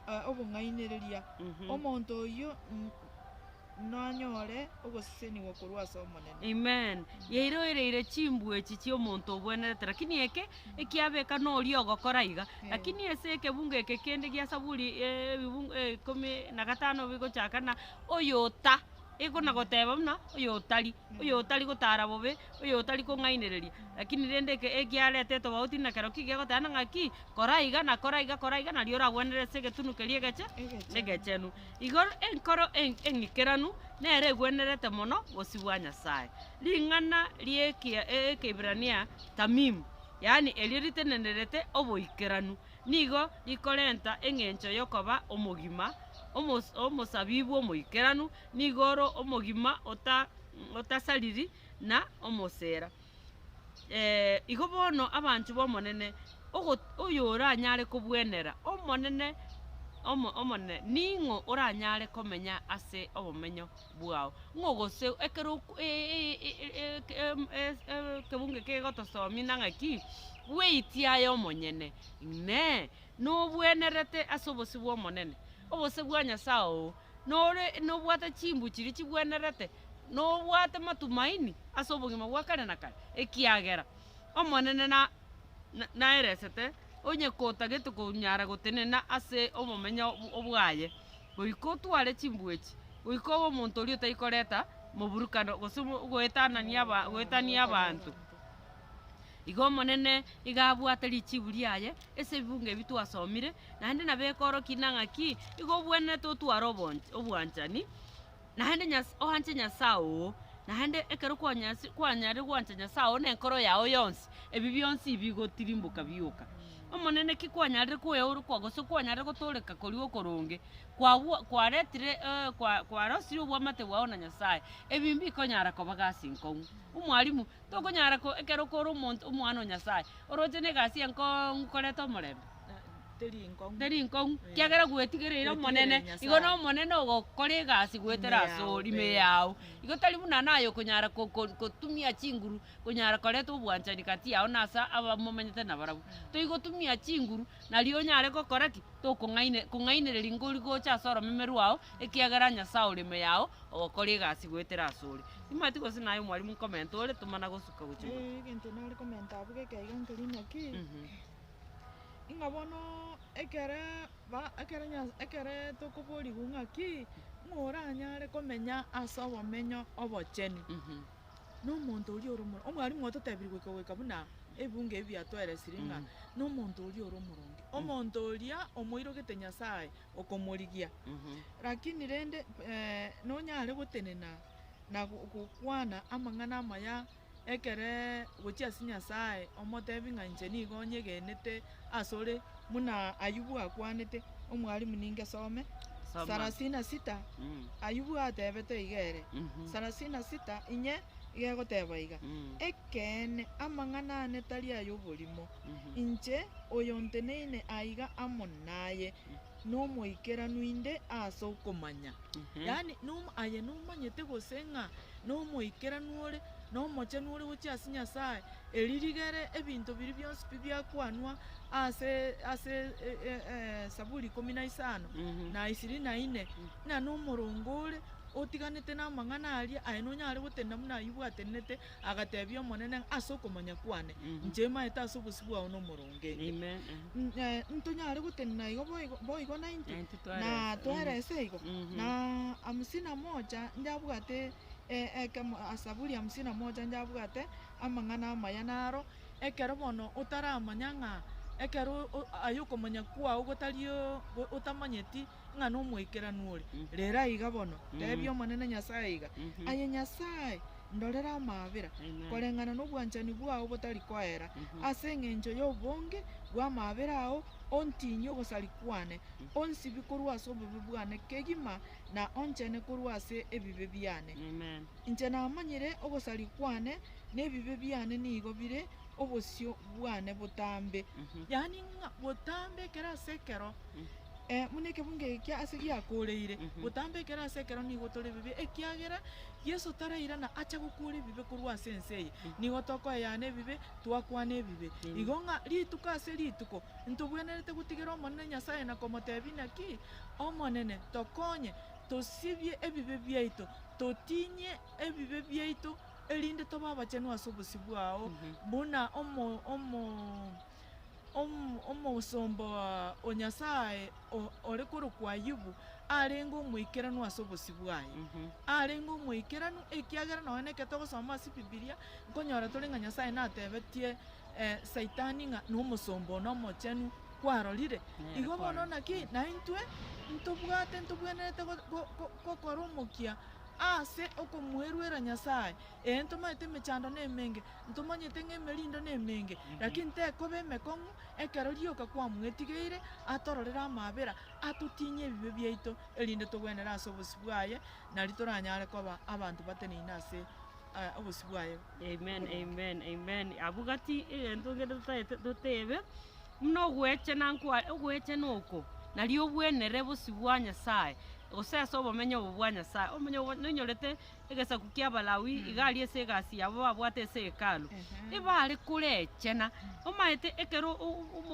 obong'ainereria, Mhm. omonto oyio nanyore ogosesenigwa korwa ase Omonene. Amen. Yairoereire chimbwa echi chi'omonto obwenerete, lakini eke ekiabeka noria ogokora iga. Lakini ase ekebungo eke kende gia Saburi ebibungo ikomi na gatano bigochaka na oyota. Ekona goteba buna oyotari, oyotari gotara bobe, oyotari kong'ainereria. Lakini rende eke ekiareta etobauti na kerokio gegoteba ng'a ng'aki, kora iga na kora iga kora iga nario oragwenere ase egetunu keria egeche egechenu. Igo enkoro eng'ikeranu nere egwenerete mono bosio bwa Nyasaye. Ring'ana ria ekia ekeibirania tamim, yaani erio ritenenerete oboikeranu, nigo rikorenta eng'encho yokoba omogima, omos omosabibu omoikeranu, nigo ore omogima ota otasariri na omosera. Igo bono abanchwa b'Omonene, ogo oyoranyare kobwenera Omonene omo Omonene, ning'o oranyare komenya ase obomenyo bwao? Ng'o gose ekero oko ekebungo eke kegotosomia na ng'aki, bweitie aye omonyene, inee, nobwenerete ase obosio bw'Omonene, obosio bwa Nyasae oo, nore nobwate chimbu chiria chibwenerete, nobwate matumaini ase obogima bwa kare na kare, ekiagera Omonene na naeresete onye kotagete konyara gotenena ase obomenyo bwaye, goika otware chimbu echi, goika obe omonto oria otari koreta moburukano gose goetanania aba goetania abanto. Igo Omonene iga abwate richibu riaye ase ebibungo ebi twasomire, naende nabo ekorokia ng'a ng'aki, igo obwenerete otware obonch obwanchani, naende nyas oanche Nyasae oo, naende ekero kwanyasi kwanyarire gwancha Nyasae oo na enkoro yago yonsi, ebi bionsi bigotirimboka bioka. Omonene ki kwanyarire koeorokwa gose kwanyarire gotoreka koria okoronge, kwabua kwaretire kwa kwarosirie obwamate bwao na Nyasaye, ebi mbikonyara koba gasi nkong'u. Omwalimu, tokonyara ko ekero kore omonto omwana o Nyasaye, oroche na egasi enkong'u koreta omorembe? Teri nkong'u. Teri nkong'u, Eh. kiagera gwetigereire Omonene, Gwetigereire igo na Nyasaye. Omonene ogokora egasi goetera Ime ase yao, ore ime eh. yao. Igo tari buna naye okonyara ko- ko- kotumia chinguru, konyara koreta obwanchani gati yao na ase abamomenyete nabarabwo. Toigotumia chinguru, nario onyare gokora ki? Tokong'aine kong'ainereria nkori gocha ase oromeme rwao, ekiagera Nyasaye ore ime yao, ogokora egasi goetera asore. Timanyeti gose naye omwalimu nkomenta ore, tomana gosuka gochia igoro. Eh, egento nare komenta abwo geke iga nkeri naki, ng'a bono ekere ba ekere nya ekere tokoborigwa ng'aki, ng'o oranyare komenya ase obomenyo obochenu, na omonto oria ore omoro omwalimu ototebirie goika goika buna ebunge ebi biatoeresire ng'a na omonto oria ore omoronge, omonto oria omoirogete Nyasaye okomorigia. Lakini rende nonyare gotenena na gokwana amang'ana amaya ekeree gochia ase Nyasaye omotebi ng'a inche nigo onyegenete asore buna Ayubu akwanete, omwalimu ningesome, Soma. sarasini na sita, Ayubu atebete iga ere, sarasini na sita inye iga egoteba iga, Ekeene, amang'ana ane tari ay'oborimo, inche oyo nteneine aiga amo naye, nomoikeranu inde ase okomanya. Yaani nomo aye nomanyete gose ng'a nomoikeranu ore, nomochenu ore gochia ase Nyasaye, eri rigere ebinto biria bionsi pi biakwanwa ase ase Saburi ikomi na isano, na ishirini na inne, ng'a nomorongo ore, otiganete namang'ana aria, aye nonyare gotenena buna Ayubu atenenete, agatebia Omonene ng'a ase okomanya kwane, inche maete ase obosio bwao nomoronge inde. Amen. Ntonyare gotenena igo boigo boigo naintwe, Naintwe na twaresa. twerese igo, Mhm. na hamsini na moja njabwate ekemo Saburi hamsini na moja njabwate amang'ana amaya naro, ekero bono otaramanya ng'a ekero o- aye okomanya kwao gotarioo otamanyeti ng'a nomoikeranu ore, rera iga bono, tebia Omonene Nyasae iga, Aye Nyasae, Ndorera amaabera, koreng'ana nobwanchani bwao botari koera, ase engencho y'obonge bw'amaabera ao ontinyie ogosaria kwane, onsibie korwa ase obobe bwane kegima, na onchene korwa ase ebibe biane. Inche namanyire ogosaria kwane, na ebibe biane nigo bire obosio bwane botambe. Yaani ng'a botambe ekero ase ekero, buna ekebungo eke kia ase giakoreire, botambe ekero ase ekero nigo tore ebibe, ekiagera Yeso tarairana ache gokora ebibe korwa ase ense eye. Nigo tokoeyana ebibe, twakwana ebibe. Igo ng'a rituko ase rituko, ntobwenerete gotigera Omonene Nyasae na komotebia naki, Omonene, tokonye, tosibie ebibe biaito, totinyie ebibe biaito, erinde tobe abachenu ase obosio bwao, buna omo omo omosomba o Nyasae ore korokwa Ayubu arenge omoikeranu ase obosio bwaye. Arenge omoikeranu ekiagera nonya na ekero togosoma ase Ebibilia, nkonyora tore ng'a Nyasae natebetie Saitani ng'a nomosomba one omochenu kwarorire. Igo bono naki naintwe ntobwate ntobwenerete gokora omokia ase okomoeruera Nyasae. Ee, ntomanyete emechando nemenge, ntomanyete ng'a emerindo nemenge, lakini tekoba emekong'u ekero rioka kwamwetigeire atororere amaabera, atotinyie ebibe biaito, erinde togwenere ase obosio bwaye, nario toranyare koba abanto bateneine ase obosio bwaye. Amen, amen, amen. Abwo gati egento ngende totaete totebe, buna ogwechena nkwa ogwechena oko, nario obwenere bosio bwa Nyasaye, gose ase obomenyo obo bwa Nyasaye. Obomenyo obo nonyorete egesaku kia Abalawi iga aria ase egasi yabo babwate ase Hekalu, ebare korechena. Omaete ekero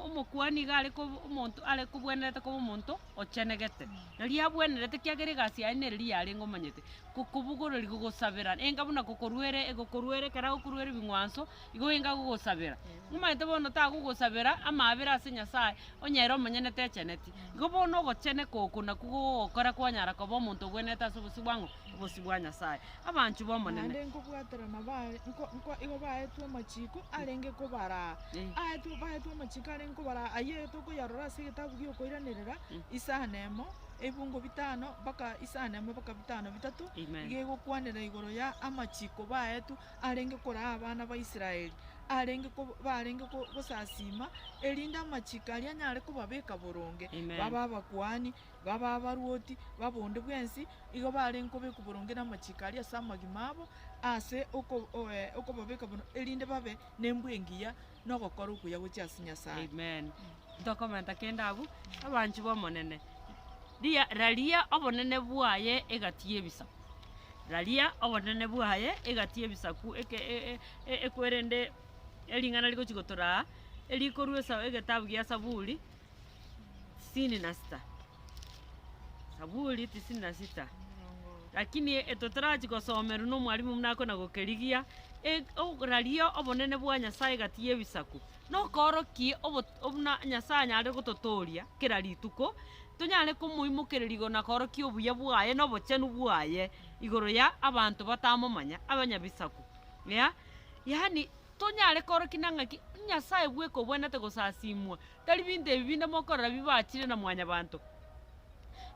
omokuani iga are koba omonto are kobwenerete koba omonto ochenegete, nario abwenerete ekiagera egasi yaye nere riria yarenge omanyete, kokobogoreria gogosabera enga buna kokoruere egokoruera ekero agokoruera ebing'wanso, igo enga agogosabera. Omanyete bono tagogosabera amaabera ase Nyasaye, onye ere omonyene techeneti. Igo bono ogocheneka oko nakwo gogokora kwanyara koba omonto obwenerete ase obosio bwa ng'o? Obosio bwa Nyasaye. Abanchwa b'Omonene. Naende nkobwaterana bare, nko, nko, igo baetwe amachiko arenge kobaraa. Aetwe, baetwe amachiko arenge kobaraa, ayio tokoyarora ase egetabu gi'okoiranerera, isano emo, ebibungo bitano mpaka isano emo mpaka bitano bitato, Amen. iga egokwanera igoro ya amachiko baetwe arenge koraa abana ba Israeli, arenge ko barenge ko gosasima, erinde amachiko aria anyare kobabeka boronge, Amen. babe abakuani, babe abaruoti, babe onde bwensi, igo barenge kobekwa boronge namachiko aria ase amagima abo, ase oko okobabeka bono erinde babe nembwa engiya, na ogokora okuya gochia ase Nyasae. Amen. Ntokomenta kende abwo, abanchwa b'Omonene, ria raria obonene bwaye egati y'ebisaku, raria obonene bwaye egati y'ebisaku eke e- e- ekwerende ering'ana rigochi gotoraa, erikorwa esa egetabu gia Saburi. Tisini na sita, Saburi tisini na sita, lakini etotorachi gosomerwa na omwalimu buna akona gokerigia, e- okoraria obonene bwa Nyasaye egati ya ebisaku, nokoorokia obo buna Nyasaye anyare gototooria kera rituko, tonyare komoimokereria igoro na koorokia obuya bwaye na obochenu bwaye igoro ya abanto batamomanya, abanyabisaku, yeah, yaani Tonyare koorokia na ng'aki Nyasae bweka obwenerete gosasimwa, tari binto ebi binde mokorora bibachire na mwanyabanto.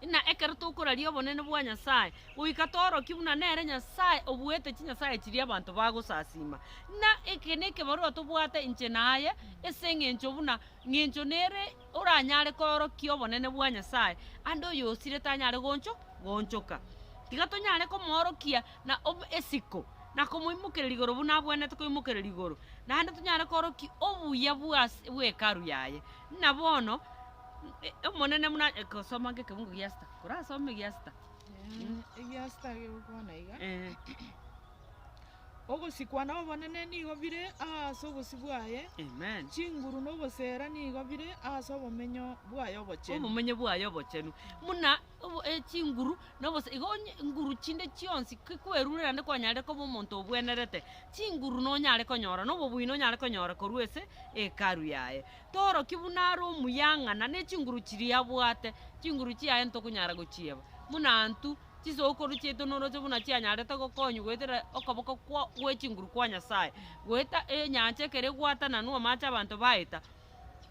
Ng'a ekero tokoraria obonene bwa Nyasae, goika toorokie buna nere Nyasae obuete chinyasae chiria abanto bagosasima. Ng'a eke nekebarua tobwate inche na aye, ase eng'encho buna ng'encho nere oranyare koorokia obonene bwa Nyasae, ande oyosire tanyare goncho goonchoka. Tiga tonyare komoorokia na esiko, na komoimokereria igoro buna abwenerete koimokereria igoro, naende tonyare koorokia obuya bw'ase bw'Hekalu yaye. Buna bono, Omonene buna gosoma nge ekebungo gia sita, korasome egia sita. Egia sita gegokwana iga. Ogosikwa na obonene nigo bire aase obosio bwaye, Amen. chinguru na oboseera nigo bire aase obomenyo bwaye obochenu. Obomenyo bwaye obochenu. Buna obo chinguru na obose igo onye nguru chinde chionsi ki kwerure naende kwanyarire koba omonto obwenerete, chinguru nonyare konyora na obobui nonyare konyora korwa ase hekalu yaye. Torokia buna are omuya ng'ana ne chinguru chiria abwate, chinguru chiaye ntokonyara gochieba. Buna intwe, chisokoro chiaito noroche buna chianyarete gokonywa goetera okoboko kwa gwe chinguru kwa Nyasaye, goeta enyancha ekero egwatananwa amache abanto baeta.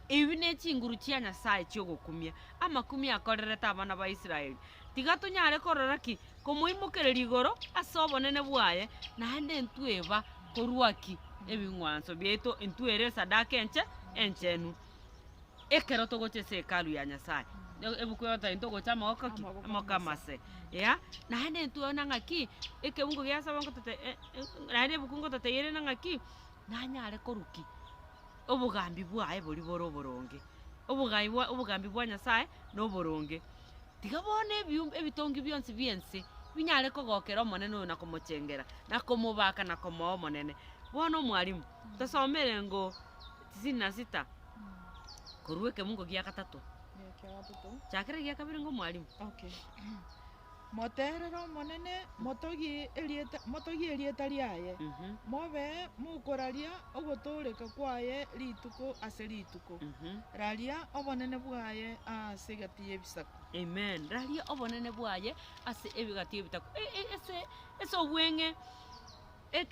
Ebi ne chinguru chia Nyasae chi'ogokumia, amakumia akorerete abana ba Israeli. Tiga tonyare korora ki? komoimokereria igoro ase obonene bwaye, naende ntweba korwa ki? Ebing'wanso biaito ntwere esadaka enche enchenu. Ekero togocha ase hekalu ya Nyasaye, ebuku egoteba ntogocha amagoko ki? Amagoko Amagoko amase. amase, yeah. Naende ntwona ng'aki, ekebungo gia saba ngotote naende ebuku ngototeire ng'a ng'aki, nanyare korwa ki? Obogambi bwaye boria bore oboronge, obogai bwa obogambi bwa Nyasaye na oboronge. Tiga bono ebium ebitongi bionsi bia ense, binyare kogokera Omonene oyo na komochengera, na komobaka na komoa omonene. Bono omwalimu, tosomere ngo tisini na sita, korwa ekemungo gia gatato. Ekia gatato. Chakera egia kabere ngo omwalimu. Okay. Moterere Omonene, motogie erieta motogie erieta riaye, mobe mokoraria ogotooreka kwaye rituko ase rituko. Raria obonene bwaye ase egati y'ebisaku. Amen. Raria obonene bwaye ase ebigati y'ebitaku. E- e- ase ase obweng'e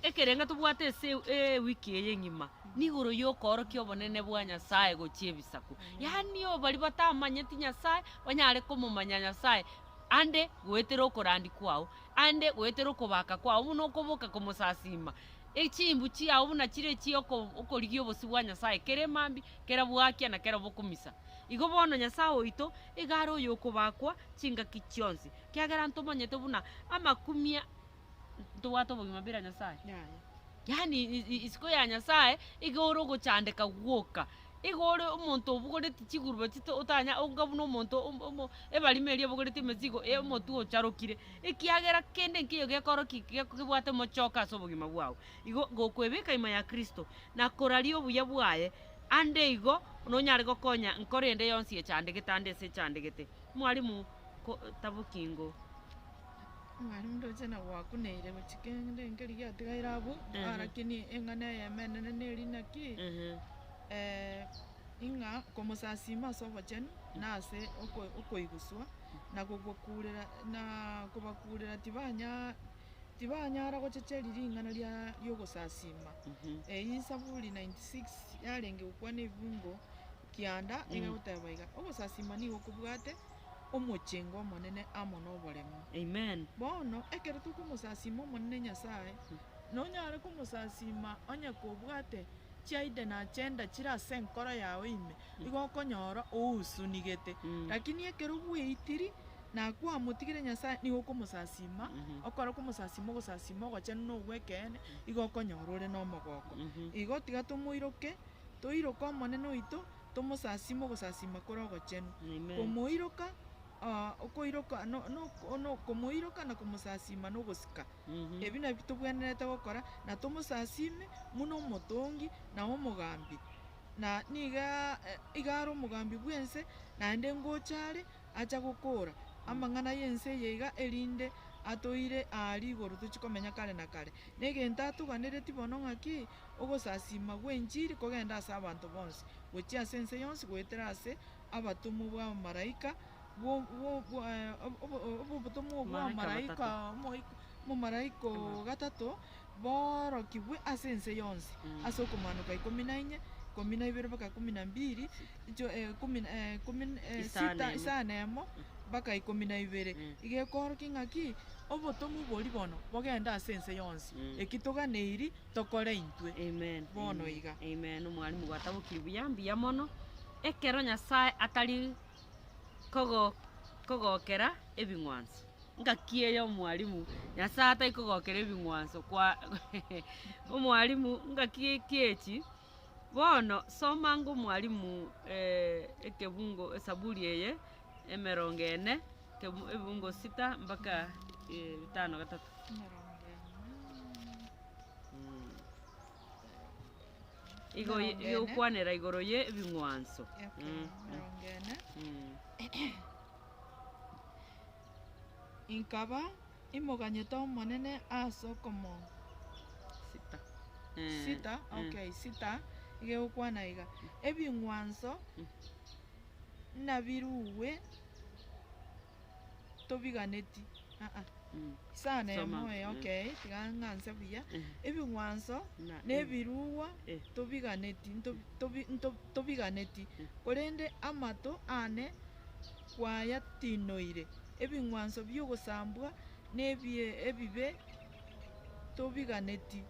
ekerenga tobwate ase ewiki eye engima, nigoro yokoorokia obonene bwa Nyasaye gochia ebisaku. Yaani baria batamanyeti Nyasaye, banyare komomanya Nyasaye, ande goetera okorandia kwao, ande goetera okobaka kwao buna okoboka komosasima. Echimbu chiao buna chire chia oko okorigia obosio bwa Nyasaye kera emambia, kera bwakia na kera bokomisa. Igo bono Nyasaye oito, iga are oyokobakwa chingaki chionsi, kiagera ntomanyete buna amakumia ntobwate obogima bila Nyasaye? Yaya. Yaani isiko ya Nyasaye, iga ore ogochandeka gwoka, iga ore omonto obogoreti chigurube chito otanya onga buna omonto omo ebarima eria ebogoretie emesigo omotwe ocharokire, ekiagera kende nkeiyo gekorokia kebwate omochoko ase obogima bwao. Igo gokoebeka ime ya Kristo, na koraria obuya bwaye, ande igo nonyare gokonya nkoro ende yonsi echandegete ande ase echandegete. Mwalimu ko tabokingo. Mwalimu ndoche nagwakuneire gochia kende nkeri giatigaire abwo, lakini eng'ana eyemo enene neri naki, ing'a komosasima ase obochenu, na ase okoiguswa, na kogokurera na kobakurera tibanya tibanyara gochecheria ring'ana ria riogosasima. Eyio Zaburi 96 yarenge gokwana ebibungo kianda, nigo egoteba iga, ogosasima nigo kobwate. omochengo omonene amo noboremu. Amen. Bono ekero tokomosasima Omonene Nyasae, nonyare komosasima onye kobwate chiaide na agenda chire ase enkoro yao ime, igo okonyora ousunigete. Lakini ekero bweitiri na kwamotigire Nyasae nigo okomosasima, okore komosasima ogosasima ogochenu na ogw'ekeene, igo okonyora ore nomogoko. Igo tiga tomoiroke, toiroke Omonene oito. Tomosasime ogosasima kore ogochenu. Amen. Komoiroka, okoiroka no- no- no- komoiroka na komosasima na ogosika. Ebi nabio tobwenerete gokora, na tomosasime buna omotongi na omogambi. Na niga iga are omogambi bw'ense, naende ngocha are, acha gokora amang'ana y'ense eye iga, erinde atoire aaria igoro tochie komenya kare na kare. Na egento atoganereti bono ng'aki, ogosasiima gw'enchiri kogenda ase abanto bonsi, gochia ase ense yonsi goetera ase abatomwa bw'abamalaika obotomwa bw'abamalaika omomalaika o gatato boorokigwe ase ense yonsi, ase okomaanoka ikomi na inye, ikomi na ibere mpaka kumi na mbili, kumi kumi sita isano emo mpaka ikomi na ibere. Iga ekoorokia ng'aki, obotomwa boria bono bogende ase ense yonsi, eki toganeiri tokore intwe Amen. bono Amen. iga. Amen. Omwalimu gwatabokire buya, mbuya mono. Ekero Nyasae atari kogo kogokera ebing'wanso. Ngaki eye omwalimu, Nyasae atari kogokera ebing'wanso kwa omwalimu ngaki ki echi, bono soma ango omwalimu ekebungo esaburi eye, emerongo ene, ekebu ebibungo sita mpaka bitano gatato. Emerongo ene. Igo Emerongo ene. igokwanera igoro ye ebing'wanso. Okay, emerongo ene. Inkaba imoganyete Omonene ase okomo Sita. Sita, okay, sita, iga egokwana iga, Ebing'wanso nabirugwe tobiganeti, aa, isano Soma. emo eh, okay, tiga ng'anse buya, ebing'wanso Na, na ebirugwa tobiganeti ntobi tobi nto tobiganeti, korende amato aane kwayatinoire, ebing'wanso bi'ogosambwa na ebie ebibe tobiganeti,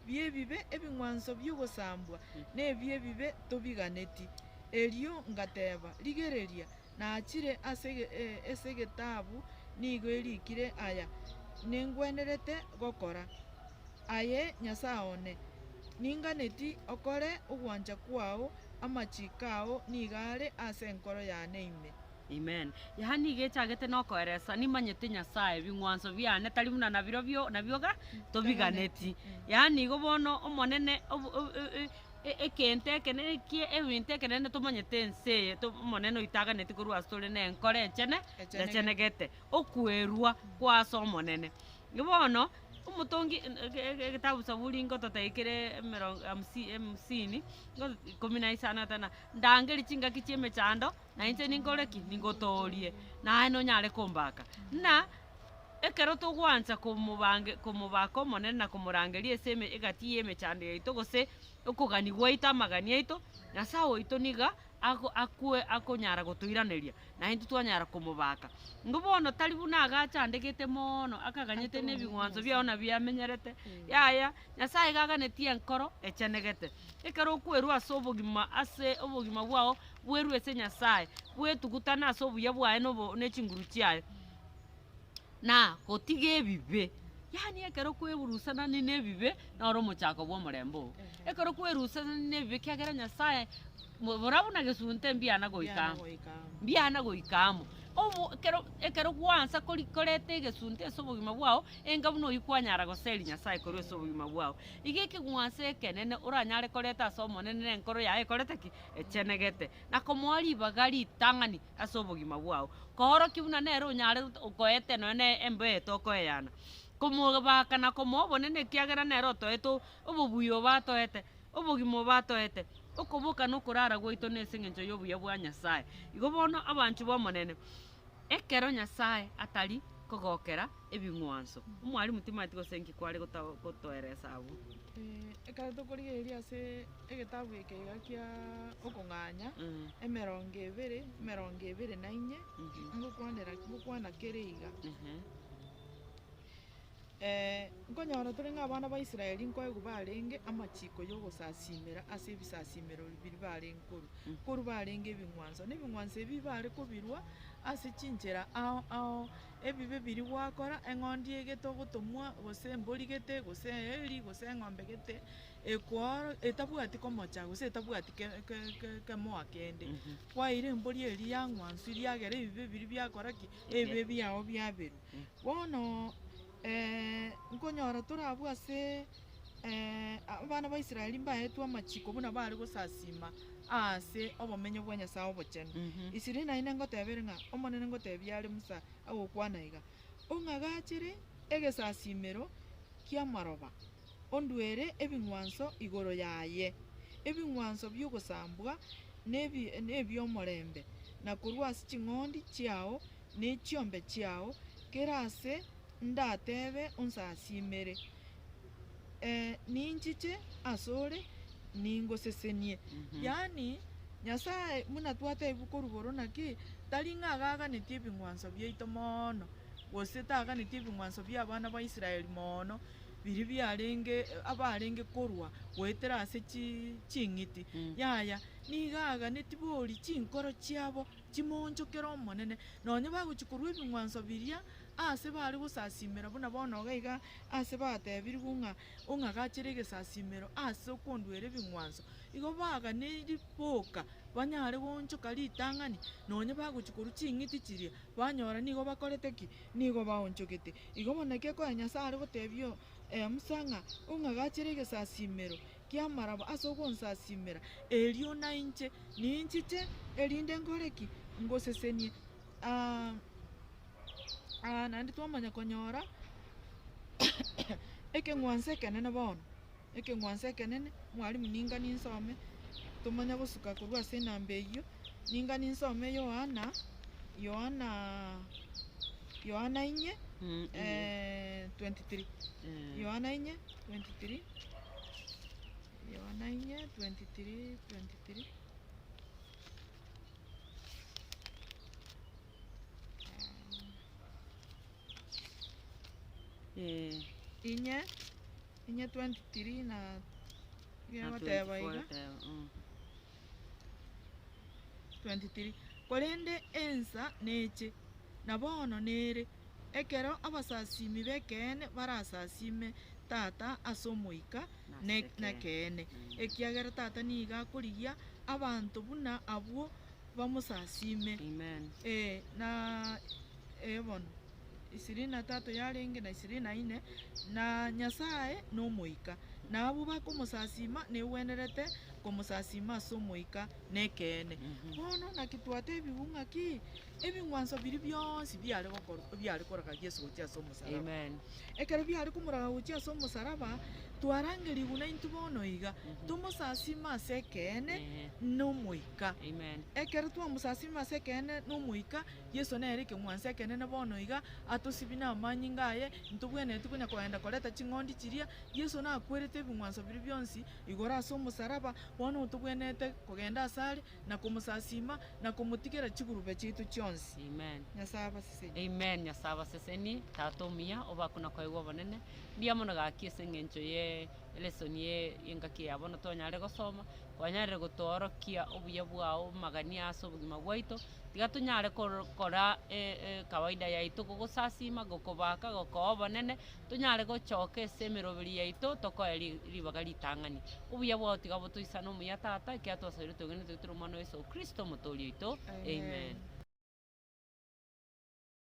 bi'ebibe ebing'wanso bi'ogosambwa, na ebi'ebibe tobiganeti. Erio ngateba, Rigereria, nachire ase ase egetabu nigo erikire aya nengwenerete gokora. Aye Nyasae one, ninganeti okore ogwancha kwao, amachiko ao nigo are ase enkoro yane ime. Amen. Yaani iga echagete nokoeresa, nimanyete Nyasae, ebing'wanso biane tari buna nabirobio nabioga tobiganeti. Yaani igo bono Omonene obo ekento ekenene kie ebinto ekenene tomanyete ense eye to Omonene oito aganeti korwa ase tore na enkoro enchene echenegete, okwerwa kwa ase Omonene. Bono, omotongi egetabu Zaburi ngototebi kere emerongo hamsi hamsini, ikomi na isano na ndangerie chingaki chia emechando. Na inche ninkore ki? Ningotoorie, naye nonyare kombaka. Ng'a ekero togwancha komobange komobaka Omonene na komorangeria ase eme egati y'emechando yaito gose okogania gwaito amagani aito, Nyasae oito niga ago akwe akonyara gotoiraneria, na intwe twanyara komobaka. Nigo bono tari buna agachandegete moono, akaganyete na ebing'wanso biao nabio amenyerete, yaya, Nyasae iga aganetie enkoro echenegete. Ekero okwerwa ase obogima ase obogima bwao, bwerwe ase Nyasae, bwetugutane ase obuya bwaye na obo ne chinguru chiaye, na gotiga ebibe. Yaani ekero kwerusanani na ebibe, noro omochako bwa omorembe oo. Ekero kwerusanani na ebibe ekiagera Nyasaye, mo bora buna gesunte mbiana goika amo, mbiana goika amo. Obo ekero ekero gwansa kori koreta egesunte ase obogima bwao, enga buna oywo kwanyara goseria Nyasaye korwa ase obogima bwao. Iga ekeng'wanso ekenene oranyare koreta ase Omonene na enkoro yaye ekorete ki? Echenegete, na komoa ribaga ritang'ani ase obogima bwao, koorokia buna nere onyare okoete nonya na embeo tokoeyana, komobaka na komoa obonene ekiagera nere otoete obobuya obo atoete, obogima obo atoete, okoboka na okorara gwaito na ase eng'encho y'obuya bwa Nyasaye. Igo bono abanchwa b'Omonene, ekero Nyasaye atari kogokera ebing'wanso, omwalimu timanyeti gose nki kware gota gotoeresa abwo. Ekero tokorigereria ase egetabu eke iga kia okong'anya, emerongo ebere, emerongo ebere na inye, ngokwanera ngokwana kere iga. Nkonyora tore ng'a abana ba Israeli nkoegwa barenge amachiko y'ogosasimera ase ebisasimero biria barenge korwa. Korwa barenge ebing'wanso, na ebing'wanso ebi bare kobirwa ase chinchera ao ao, ebibe biria gwakora, eng'ondi egete ogotomwa, gose embori gete, gose eeri, gose eng'ombe gete, ekooro etabwati komocha gose etabwati ke- ke- ke- kemoa kende. Kwaira embori eria yang'wanswa riagera ebibe biria biakora ki? Ebibe biao biaberwa. Bono nkonyora tore abwo ase abana ba Israeli mbaetwe amachiko buna bare gosasima aase obomenyo bwa Nyasae obochenu. Isiri naende ngotebere ng'a Omonene ngotebia are Musa agokwana iga, Ong'agachere egesasimero ki'amaroba, onduere ebing'wanso igoro yaye, ebing'wanso bi'ogosambwa na ebi'omorembe, na korwa ase ching'ondi chiao ne chiombe chiao, kera ase ndatebe onsasimere, ninchiche asore ningosesenie. Yaani Nyasae buna twatebigwa korwa igoro naki, tari ng'a agaganetie ebing'wanso biaito moono, gose taganetie ebing'wanso bia abana ba Israeli moono, biria biarenge abarenge korwa goetera ase chi ching'iti, yaya, nigo aganetie bori chinkoro chiabo Chimoonchokere Omonene, nonya bagochia korua ebing'wanso biria aase bare gosasimera, buna bono iga iga ase batebirigwe ng'a ong'agachere egesasimero ase okonduera ebing'wanso. Igo baganeiri boka banyare goonchoka ritang'ani, nonya bagochia korua ching'iti chiria, banyora nigo bakorete ki? Nigo baonchogete. Igo bono naki ekonya Nyasae are gotebia Musa ng'a ong'agachere egesasimero ki'amaraba ase ogonsasimera, erio nainche ninchiche, erinde nkore ki? Ngosesenie. Naende twamanya konyora ekeng'wanso ekenene bono, ekeng'wanso ekenene, mwalimu ninga ninsome, tomanye gosuka korwa ase enamba eyio, ninga ninsome Yohana, Yohana, Yohana inye 23, Yohana inye 23. Yohana inye, 23, 23. Inye, inye 23 na Na egoteba 24 iga. eteba, mm. 23 Korende ensa neche, na bono nere, ekero abasasimi b'ekeene barasasime Tata ase Omoika Nase nekeene, ekeene. ekiagera Tata nigo akorigia abanto buna abwo bamosasime. Amen. Ee, na ee bono, ishirini na tatu yarenge na ishirini na inne, na Nyasae n'Omoika, na abwo bakomosasima negwenerete komosasima ase Omoika na ekeene. Bono naki twatebigwe ng'aki? Ebing'wanso biria bionsi biare gokorwa biare koraga Yeso gochia ase omosaraba. Amen. Ekero biare komoraga gochia ase omosaraba, twarangerigwe naintwe bono iga, tomosasime ase ekeene Ehe. na Omoika. Amen. Ekero twamosasima ase ekeene na Omoika, Yeso nere ekeng'wanso ekenene bono iga, atosibie namanyinga aye, ntobwenereti konya kogenda koreta ching'ondi chiria, Yeso nakwerete ebing'wanso biria bionsi igoro ase omosaraba, bono ntobwenerete kogenda asare, na komosasima, na komotigera chigurube chiaito chionsi. Amen. Nyasae abasesenie. Amen Nyasae abasesenie, Tata omuya, obakwe na koegwa obonene, mbuya mono gaki ase eng'encho ye elesson ye engaki eye ya bono twanyarire gosoma, kwanyarire gotoorokia obuya bwao amagani ase obogima bwaito, tiga tonyare kora ekawaida yaito gogosasima, gokobaka, gokoa obonene, tonyare gochoka ase emeroberi yaito tokoe ribaga ritang'ani. Obuya bwao tiga botoisane omuya Tata, ekiagera twasoire twegenete goetera Omwana o Yeso Kristo Omotoori oito. Amen.